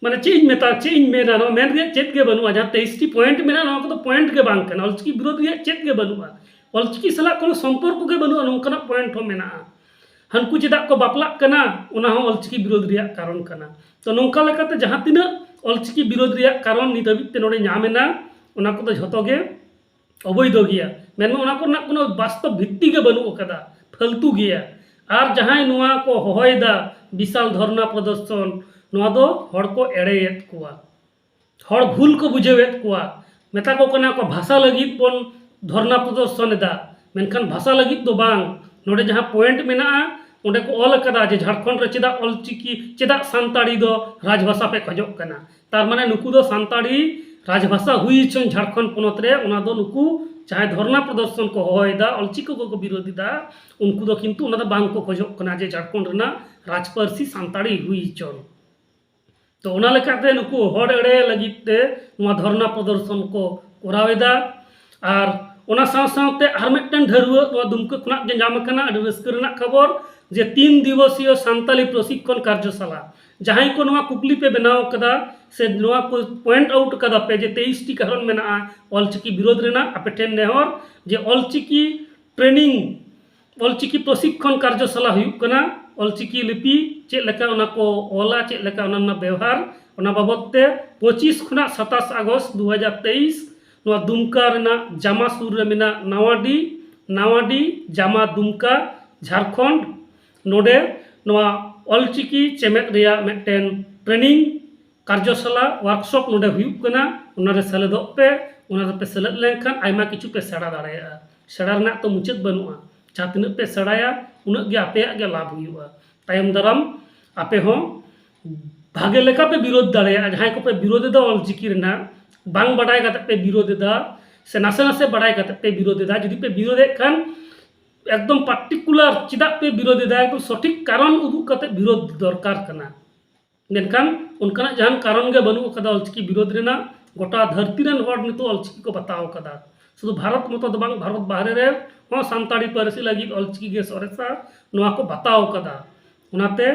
ᱢᱟᱱᱮ ᱪᱮᱫ ᱤᱧ ᱢᱮᱛᱟ, ᱪᱮᱫ ᱤᱧ ᱢᱮᱱᱟ, ᱱᱚᱣᱟ ᱢᱮᱱ ᱨᱮᱭᱟᱜ ᱪᱮᱫ ᱜᱮ ᱵᱟᱹᱱᱩᱜᱼᱟ᱾ ᱡᱟᱦᱟᱸ ᱛᱮᱭᱤᱥ ᱴᱤ ᱯᱚᱭᱮᱱᱴ ᱢᱮᱱᱟᱜᱼᱟ, ᱱᱚᱣᱟ ᱠᱚᱫᱚ ᱯᱚᱭᱮᱱᱴ ᱜᱮ ᱵᱟᱝ ᱠᱟᱱᱟ᱾ ᱚᱞᱪᱤᱠᱤ ᱵᱤᱨᱳᱫᱷ ᱨᱮᱭᱟᱜ ᱪᱮᱫ ᱜᱮ ᱵᱟᱹᱱᱩᱜᱼᱟ᱾ ᱚᱞᱪᱤᱠᱤ ᱥᱟᱞᱟᱜ ᱠᱳᱱᱳ ᱥᱚᱢᱯᱚᱨᱠᱚ ᱜᱮ ᱵᱟᱹᱱᱩᱜᱼᱟ, ᱱᱚᱝᱠᱟᱱᱟᱜ ᱯᱚᱭᱮᱱᱴ ᱦᱚᱸ ᱢᱮᱱᱟᱜᱼᱟ᱾ ᱦᱟᱱᱠᱩ ᱪᱮᱫᱟᱜ ᱠᱚ ᱵᱟᱯᱞᱟᱜ ᱠᱟᱱᱟ, ᱚᱱᱟ ᱦᱚᱸ ᱚᱞᱪᱤᱠᱤ ᱵᱤᱨᱳᱫᱷ ᱨᱮᱭᱟᱜ ᱠᱟᱨᱚᱱ ᱠᱟᱱᱟ᱾ ᱛᱚ, ᱱᱚᱝᱠᱟ ᱞᱮᱠᱟᱛᱮ ᱡᱟᱦᱟᱸ ᱛᱤᱱᱟᱹᱜ ᱚᱞᱪᱤᱠᱤ ᱵᱤᱨᱳᱫᱷ ᱨᱮᱭᱟᱜ ᱠᱟᱨᱚᱱ ᱱᱤᱛ ᱦᱟᱹᱵᱤᱡ ᱛᱮ ᱱᱚᱰᱮ ᱧᱟᱢ ᱮᱱᱟ, ᱚᱱᱟ ᱠᱚᱫᱚ ᱡᱷᱚᱛᱚ ᱜᱮ ᱚᱵᱳᱭᱫᱷᱚ ᱜᱮᱭᱟ᱾ ᱢᱮᱱᱢᱟ ᱚᱱᱟ ᱠᱚᱨᱮᱱᱟᱜ ᱠᱳᱱᱳ ᱵᱟᱥᱛᱚᱵ ᱵᱷᱤᱛᱛᱤ ᱜᱮ ᱵᱟᱹᱱᱩᱜ ᱟᱠᱟᱫᱟ, ᱯᱷᱟᱹᱞᱛᱩ ᱜᱮᱭᱟ᱾ ᱟᱨ ᱡᱟᱦᱟᱸᱭ ᱱᱚᱣᱟ ᱠᱚ ᱦᱚᱦᱚᱭᱮᱫᱟ ᱵᱤᱥᱟᱞ ᱫᱷᱚᱨᱱᱟ ᱯᱨᱚᱫᱚᱨᱥᱚᱱ, ᱱᱚᱣᱟ ᱫᱚ ᱦᱚᱲ ᱠᱚ ᱮᱲᱮᱭᱮᱫ ᱠᱚᱣᱟ, ᱦᱚᱲ ᱵᱷᱩᱞ ᱠᱚ ᱵᱩᱡᱷᱟᱹᱣᱮᱫ ᱠᱚᱣᱟ, ᱢᱮᱛᱟ ᱠᱚ ᱠᱟᱱᱟ ᱠᱚ ᱵᱷᱟᱥᱟ ᱞᱟᱹᱜᱤᱫ ᱵᱚᱱ ᱫᱷᱚᱨᱱᱟ ᱯᱨᱚᱫᱚᱨᱥᱚᱱ ᱮᱫᱟ, ᱢᱮᱱᱠᱷᱟᱱ ᱵᱷᱟᱥᱟ ᱞᱟᱹᱜᱤᱫ ᱫᱚ ᱵᱟᱝ᱾ ᱱᱚᱰᱮ ᱡᱟᱦᱟᱸ ᱯᱚᱭᱮᱱᱴ ᱢᱮᱱᱟᱜᱼᱟ, ᱚᱸᱰᱮ ᱠᱚ ᱚᱞ ᱟᱠᱟᱫᱟ ᱡᱮ ᱡᱷᱟᱲᱠᱷᱚᱸᱰ ᱨᱮ ᱪᱮᱫᱟᱜ ᱚᱞᱪᱤᱠᱤ, ᱪᱮᱫᱟᱜ ᱥᱟᱱᱛᱟᱲᱤ ᱫᱚ ᱨᱟᱡᱽᱵᱷᱟᱥᱟ ᱯᱮ ᱠᱷᱚᱡᱚᱜ ᱠᱟᱱᱟ? ᱛᱟᱨ ᱢᱟᱱᱮ ᱱᱩᱠᱩ ᱫᱚ ᱥᱟᱱᱛᱟᱲᱤ ᱨᱟᱡᱽᱵᱷᱟᱥᱟ ᱦᱩᱭ ᱦᱚᱪᱚᱱ ᱡᱷᱟᱲᱠᱷᱚᱸᱰ ᱯᱚᱱᱚᱛ ᱨᱮ, ᱚᱱᱟ ᱫᱚ ᱱᱩᱠᱩ ᱡᱟᱦᱟᱸᱭ ᱫᱷᱚᱨᱱᱟ ᱯᱨᱚᱫᱚᱨᱥᱚᱱ ᱠᱚ ᱦᱚᱦᱚᱭᱮᱫᱟ, ᱚᱞᱪᱤᱠᱤ ᱠᱚᱠᱚ ᱵᱤᱨᱳᱫᱷ ᱮᱫᱟ, ᱩᱱᱠᱩ ᱫᱚ ᱠᱤᱱᱛᱩ ᱚᱱᱟ ᱫᱚ ᱵᱟᱝ ᱠᱚ ᱠᱷᱚᱡᱚᱜ ᱠᱟᱱᱟ ᱡᱮ ᱡᱷᱟᱲᱠᱷᱚᱸᱰ ᱨᱮᱱᱟᱜ ᱨᱟᱡᱽᱯᱟᱹᱨᱥᱤ ᱥᱟᱱᱛᱟᱲᱤ ᱦᱩᱭ ᱦᱚᱪᱚᱱ᱾ ᱛᱚ, ᱚᱱᱟ ᱞᱮᱠᱟᱛᱮ ᱱᱩᱠᱩ ᱦᱚᱲ ᱮᱲᱮ ᱞᱟᱹᱜᱤᱫ ᱛᱮ ᱱᱚᱣᱟ ᱫᱷᱚᱨᱱᱟ ᱯᱨᱚᱫᱚᱨᱥᱚᱱ ᱠᱚ ᱠᱚᱨᱟᱣ ᱮᱫᱟ᱾ ᱟᱨ ᱚᱱᱟ ᱥᱟᱶ ᱥᱟᱶᱛᱮ ᱟᱨ ᱢᱤᱫᱴᱮᱱ ᱰᱷᱟᱹᱨᱣᱟᱹᱜ ᱱᱚᱣᱟ ᱫᱩᱢᱠᱟᱹ ᱠᱷᱚᱱᱟᱜ ᱜᱮ ᱧᱟᱢ ᱟᱠᱟᱱᱟ, ᱟᱹᱰᱤ ᱨᱟᱹᱥᱠᱟᱹ ᱨᱮᱱᱟᱜ ᱠᱷᱚᱵᱚᱨ, ᱡᱮ ᱛᱤᱱ ᱫᱤᱵᱚᱥᱤᱭᱚ ᱥᱟᱱᱛᱟᱞᱤ ᱯᱨᱚᱥᱤᱠᱠᱷᱚᱱ ᱠᱟᱨᱡᱚᱥᱟᱞᱟ, ᱡᱟᱦᱟᱸᱭ ᱠᱚ ᱱᱚᱣᱟ ᱠᱩᱠᱞᱤ ᱯᱮ ᱵᱮᱱᱟᱣ ᱠᱟᱫᱟ ᱥᱮ ᱱᱚᱣᱟ ᱠᱚ ᱯᱚᱭᱮᱱᱴ ᱟᱣᱩᱴ ᱠᱟᱫᱟ ᱯᱮ ᱡᱮ ᱛᱮᱭᱤᱥ ᱴᱤ ᱠᱟᱨᱚᱱ ᱢᱮᱱᱟᱜᱼᱟ ᱚᱞᱪᱤᱠᱤ ᱵᱤᱨᱳᱫᱷ ᱨᱮᱱᱟᱜ, ᱟᱯᱮ ᱴᱷᱮᱱ ᱱᱮᱦᱚᱨ ᱡᱮ ᱚᱞᱪᱤᱠᱤ ᱴᱨᱮᱱᱤᱝ, ᱚᱞᱪᱤᱠᱤ ᱯᱨᱚᱥᱤᱠᱠᱷᱚᱱ ᱠᱟᱨᱡᱚᱥᱟᱞᱟ ᱦᱩᱭᱩᱜ ᱠᱟᱱᱟ᱾ ᱚᱞᱪᱤᱠᱤ ᱞᱤᱯᱤ ᱪᱮᱫ ᱞᱮᱠᱟ ᱚᱱᱟ ᱠᱚ ᱚᱞᱟ, ᱪᱮᱫ ᱞᱮᱠᱟ ᱚᱱᱟ ᱨᱮᱱᱟᱜ ᱵᱮᱣᱦᱟᱨ, ᱚᱱᱟ ᱵᱟᱵᱚᱫ ᱛᱮ ᱯᱚᱸᱪᱤᱥ ᱠᱷᱚᱱᱟᱜ ᱥᱟᱛᱟᱥ ᱟᱜᱚᱥᱴ ᱫᱩ ᱦᱟᱡᱟᱨ ᱛᱮᱭᱤᱥ ᱱᱚᱣᱟ ᱫᱩᱢᱠᱟ ᱨᱮᱱᱟᱜ ᱡᱟᱢᱟ ᱥᱩᱨ ᱨᱮ ᱢᱮᱱᱟᱜ ᱱᱟᱣᱟᱰᱤ, ᱱᱟᱣᱟᱰᱤ ᱡᱟᱢᱟ ᱫᱩᱢᱠᱟ, ᱡᱷᱟᱲᱠᱷᱚᱸᱰ, ᱱᱚᱰᱮ ᱱᱚᱣᱟ ᱚᱞᱪᱤᱠᱤ ᱪᱮᱢᱮᱫ ᱨᱮᱭᱟᱜ ᱢᱤᱫᱴᱮᱱ ᱴᱨᱮᱱᱤᱝ ᱠᱟᱨᱡᱚᱥᱟᱞᱟ, ᱣᱟᱨᱠᱥᱚᱯ ᱱᱚᱰᱮ ᱦᱩᱭᱩᱜ ᱠᱟᱱᱟ, ᱚᱱᱟᱨᱮ ᱥᱮᱞᱮᱫᱚᱜ ᱯᱮ᱾ ᱚᱱᱟ ᱨᱮᱯᱮ ᱥᱮᱞᱮᱫ ᱞᱮᱱᱠᱷᱟᱱ ᱟᱭᱢᱟ ᱠᱤᱪᱷᱩ ᱯᱮ ᱥᱮᱬᱟ ᱫᱟᱲᱮᱭᱟᱜᱼᱟ᱾ ᱥᱮᱬᱟ ᱨᱮᱱᱟᱜ ᱛᱚ ᱢᱩᱪᱟᱹᱫ ᱵᱟᱹᱱᱩᱜᱼᱟ, ᱡᱟᱦᱟᱸ ᱛᱤᱱᱟᱹᱜ ᱯᱮ ᱥᱮᱬᱟᱭᱟ ᱩᱱᱟᱹᱜ ᱜᱮ ᱟᱯᱮᱭᱟᱜ ᱜᱮ ᱞᱟᱵᱷ ᱦᱩᱭᱩᱜᱼᱟ᱾ ᱛᱟᱭᱚᱢ ᱫᱟᱨᱟᱢ ᱟᱯᱮ ᱦᱚᱸ ᱵᱷᱟᱜᱮ ᱞᱮᱠᱟ ᱯᱮ ᱵᱤᱨᱳᱫᱷ ᱫᱟᱲᱮᱭᱟᱜᱼᱟ᱾ ᱡᱟᱦᱟᱸᱭ ᱠᱚᱯᱮ ᱵᱤᱨᱳᱫᱷ ᱮᱫᱟ ᱚᱞᱪᱤᱠᱤ ᱨᱮᱱᱟᱜ, ᱵᱟᱝ ᱵᱟᱰᱟᱭ ᱠᱟᱛᱮ ᱯᱮ ᱵᱤᱨᱳᱫᱷ ᱮᱫᱟ ᱥᱮ ᱱᱟᱥᱮ ᱱᱟᱥᱮ ᱵᱟᱰᱟᱭ ᱠᱟᱛᱮ ᱯᱮ ᱵᱤᱨᱳᱫᱷ ᱮᱫᱟ, ᱡᱩᱫᱤ ᱯᱮ ᱵᱤᱨᱳᱫᱷ ᱮᱫ ᱠᱷᱟᱱ ᱮᱠᱫᱚᱢ ᱯᱟᱨᱴᱤᱠᱩᱞᱟᱨ ᱪᱮᱫᱟᱜ ᱯᱮ ᱵᱤᱨᱳᱫᱷ ᱮᱫᱟ, ᱮᱠᱫᱚᱢ ᱥᱚᱴᱷᱤᱠ ᱠᱟᱨᱚᱱ ᱩᱫᱩᱜ ᱠᱟᱛᱮ ᱵᱤᱨᱳᱫᱷ ᱫᱚᱨᱠᱟᱨ ᱠᱟᱱᱟ᱾ ᱢᱮᱱᱠᱷᱟᱱ ᱚᱱᱠᱟᱱᱟᱜ ᱡᱟᱦᱟᱱ ᱠᱟᱨᱚᱱ ᱜᱮ ᱵᱟᱹᱱᱩᱜ ᱟᱠᱟᱫᱟ ᱚᱞᱪᱤᱠᱤ ᱵᱤᱨᱳᱫᱷ ᱨᱮᱱᱟᱜ᱾ ᱜᱚᱴᱟ ᱫᱷᱟᱹᱨᱛᱤ ᱨᱮᱱ ᱦᱚᱲ ᱱᱤᱛᱚᱜ ᱚᱞᱪᱤᱠᱤ ᱠᱚ ᱵᱟᱛᱟᱣ ᱟᱠᱟᱫᱟ᱾ ᱥᱩᱫᱷᱩ ᱵᱷᱟᱨᱚᱛ ᱢᱚᱛᱚ ᱫᱚ ᱵᱟᱝ, ᱵᱷᱟᱨᱚᱛ ᱵᱟᱦᱨᱮ ᱨᱮ ᱦᱚᱸ ᱥᱟᱱᱛᱟᱲᱤ ᱯᱟᱹᱨᱥᱤ ᱞᱟᱹᱜᱤᱫ ᱚᱞᱪᱤᱠᱤ ᱜᱮ ᱥᱚᱨᱮᱥᱟ, ᱱᱚᱣᱟ ᱠᱚ ᱵᱟᱛᱟᱣ ᱟᱠᱟᱫᱟ᱾ ᱚᱱᱟᱛᱮ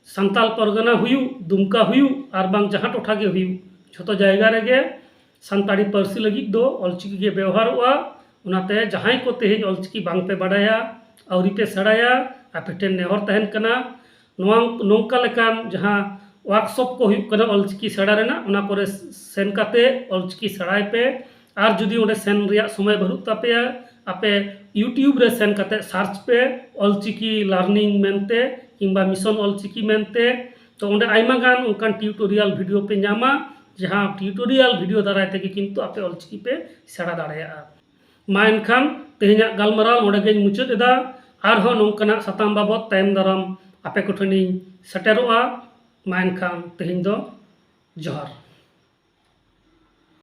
ᱥᱟᱱᱛᱟᱞ ᱯᱟᱨᱜᱟᱱᱟ ᱦᱩᱭᱩᱜ, ᱫᱩᱢᱠᱟ ᱦᱩᱭᱩᱜ, ᱟᱨ ᱵᱟᱝ ᱡᱟᱦᱟᱸ ᱴᱚᱴᱷᱟ ᱜᱮ ᱦᱩᱭᱩᱜ, ᱡᱷᱚᱛᱚ ᱡᱟᱭᱜᱟ ᱨᱮᱜᱮ ᱥᱟᱱᱛᱟᱲᱤ ᱯᱟᱹᱨᱥᱤ ᱞᱟᱹᱜᱤᱫ ᱫᱚ ᱚᱞᱪᱤᱠᱤ ᱜᱮ ᱵᱮᱣᱦᱟᱨᱚᱜᱼᱟ᱾ ᱚᱱᱟᱛᱮ ᱡᱟᱦᱟᱸᱭ ᱠᱚ ᱛᱮᱦᱮᱧ ᱚᱞᱪᱤᱠᱤ ᱵᱟᱝ ᱯᱮ ᱵᱟᱰᱟᱭᱟ, ᱟᱹᱣᱨᱤ ᱯᱮ ᱥᱮᱬᱟᱭᱟ, ᱟᱯᱮ ᱴᱷᱮᱱ ᱱᱮᱦᱚᱨ ᱛᱟᱦᱮᱱ ᱠᱟᱱᱟ, ᱱᱚᱣᱟ, ᱱᱚᱝᱠᱟ ᱞᱮᱠᱟᱱ ᱡᱟᱦᱟᱸ ᱣᱟᱨᱠᱥᱚᱯ ᱠᱚ ᱦᱩᱭᱩᱜ ᱠᱟᱱᱟ ᱚᱞᱪᱤᱠᱤ ᱥᱮᱬᱟ ᱨᱮᱱᱟᱜ, ᱚᱱᱟ ᱠᱚᱨᱮ ᱥᱮᱱ ᱠᱟᱛᱮ ᱚᱞᱪᱤᱠᱤ ᱥᱮᱬᱟᱭ ᱯᱮ᱾ ᱟᱨ ᱡᱩᱫᱤ ᱚᱸᱰᱮ ᱥᱮᱱ ᱨᱮᱭᱟᱜ ᱥᱚᱢᱚᱭ ᱵᱟᱹᱱᱩᱜ ᱛᱟᱯᱮᱭᱟ, ᱟᱯᱮ YouTube ᱨᱮ ᱥᱮᱱ ᱠᱟᱛᱮ ᱥᱟᱨᱪ ᱯᱮ ᱚᱞᱪᱤᱠᱤ ᱞᱟᱨᱱᱤᱝ ᱢᱮᱱᱛᱮ ᱠᱤᱝᱵᱟ ᱢᱤᱥᱚᱱ ᱚᱞᱪᱤᱠᱤ ᱢᱮᱱᱛᱮ᱾ ᱛᱚ ᱚᱸᱰᱮ ᱟᱭᱢᱟ ᱜᱟᱱ ᱚᱱᱠᱟᱱ ᱴᱤᱭᱩᱴᱳᱨᱤᱭᱟᱞ ᱵᱷᱤᱰᱤᱭᱳ ᱯᱮ ᱧᱟᱢᱟ, ᱡᱟᱦᱟᱸ ᱴᱤᱭᱩᱴᱳᱨᱤᱭᱟᱞ ᱵᱷᱤᱰᱤᱭᱳ ᱫᱟᱨᱟᱭ ᱛᱮᱜᱮ ᱠᱤᱱᱛᱩ ᱟᱯᱮ ᱚᱞᱪᱤᱠᱤ ᱯᱮ ᱥᱮᱬᱟ ᱫᱟᱲᱮᱭᱟᱜᱼᱟ᱾ ᱢᱟ ᱮᱱᱠᱷᱟᱱ ᱛᱮᱦᱮᱧᱟᱜ ᱜᱟᱞᱢᱟᱨᱟᱣ ᱱᱚᱰᱮ ᱜᱮᱧ ᱢᱩᱪᱟᱹᱫ ᱮᱫᱟ᱾ ᱟᱨᱦᱚᱸ ᱱᱚᱝᱠᱟᱱᱟᱜ ᱥᱟᱛᱟᱢ ᱵᱟᱵᱚᱛ ᱛᱟᱭᱚᱢ ᱫᱟᱨᱟᱢ ᱟᱯᱮ ᱠᱚᱴᱷᱮᱱᱤᱧ ᱥᱮᱴᱮᱨᱚᱜᱼᱟ᱾ ᱢᱟ ᱮᱱᱠᱷᱟᱱ ᱛᱮᱦᱮᱧ ᱫᱚ ᱡᱚᱦᱟᱨ᱾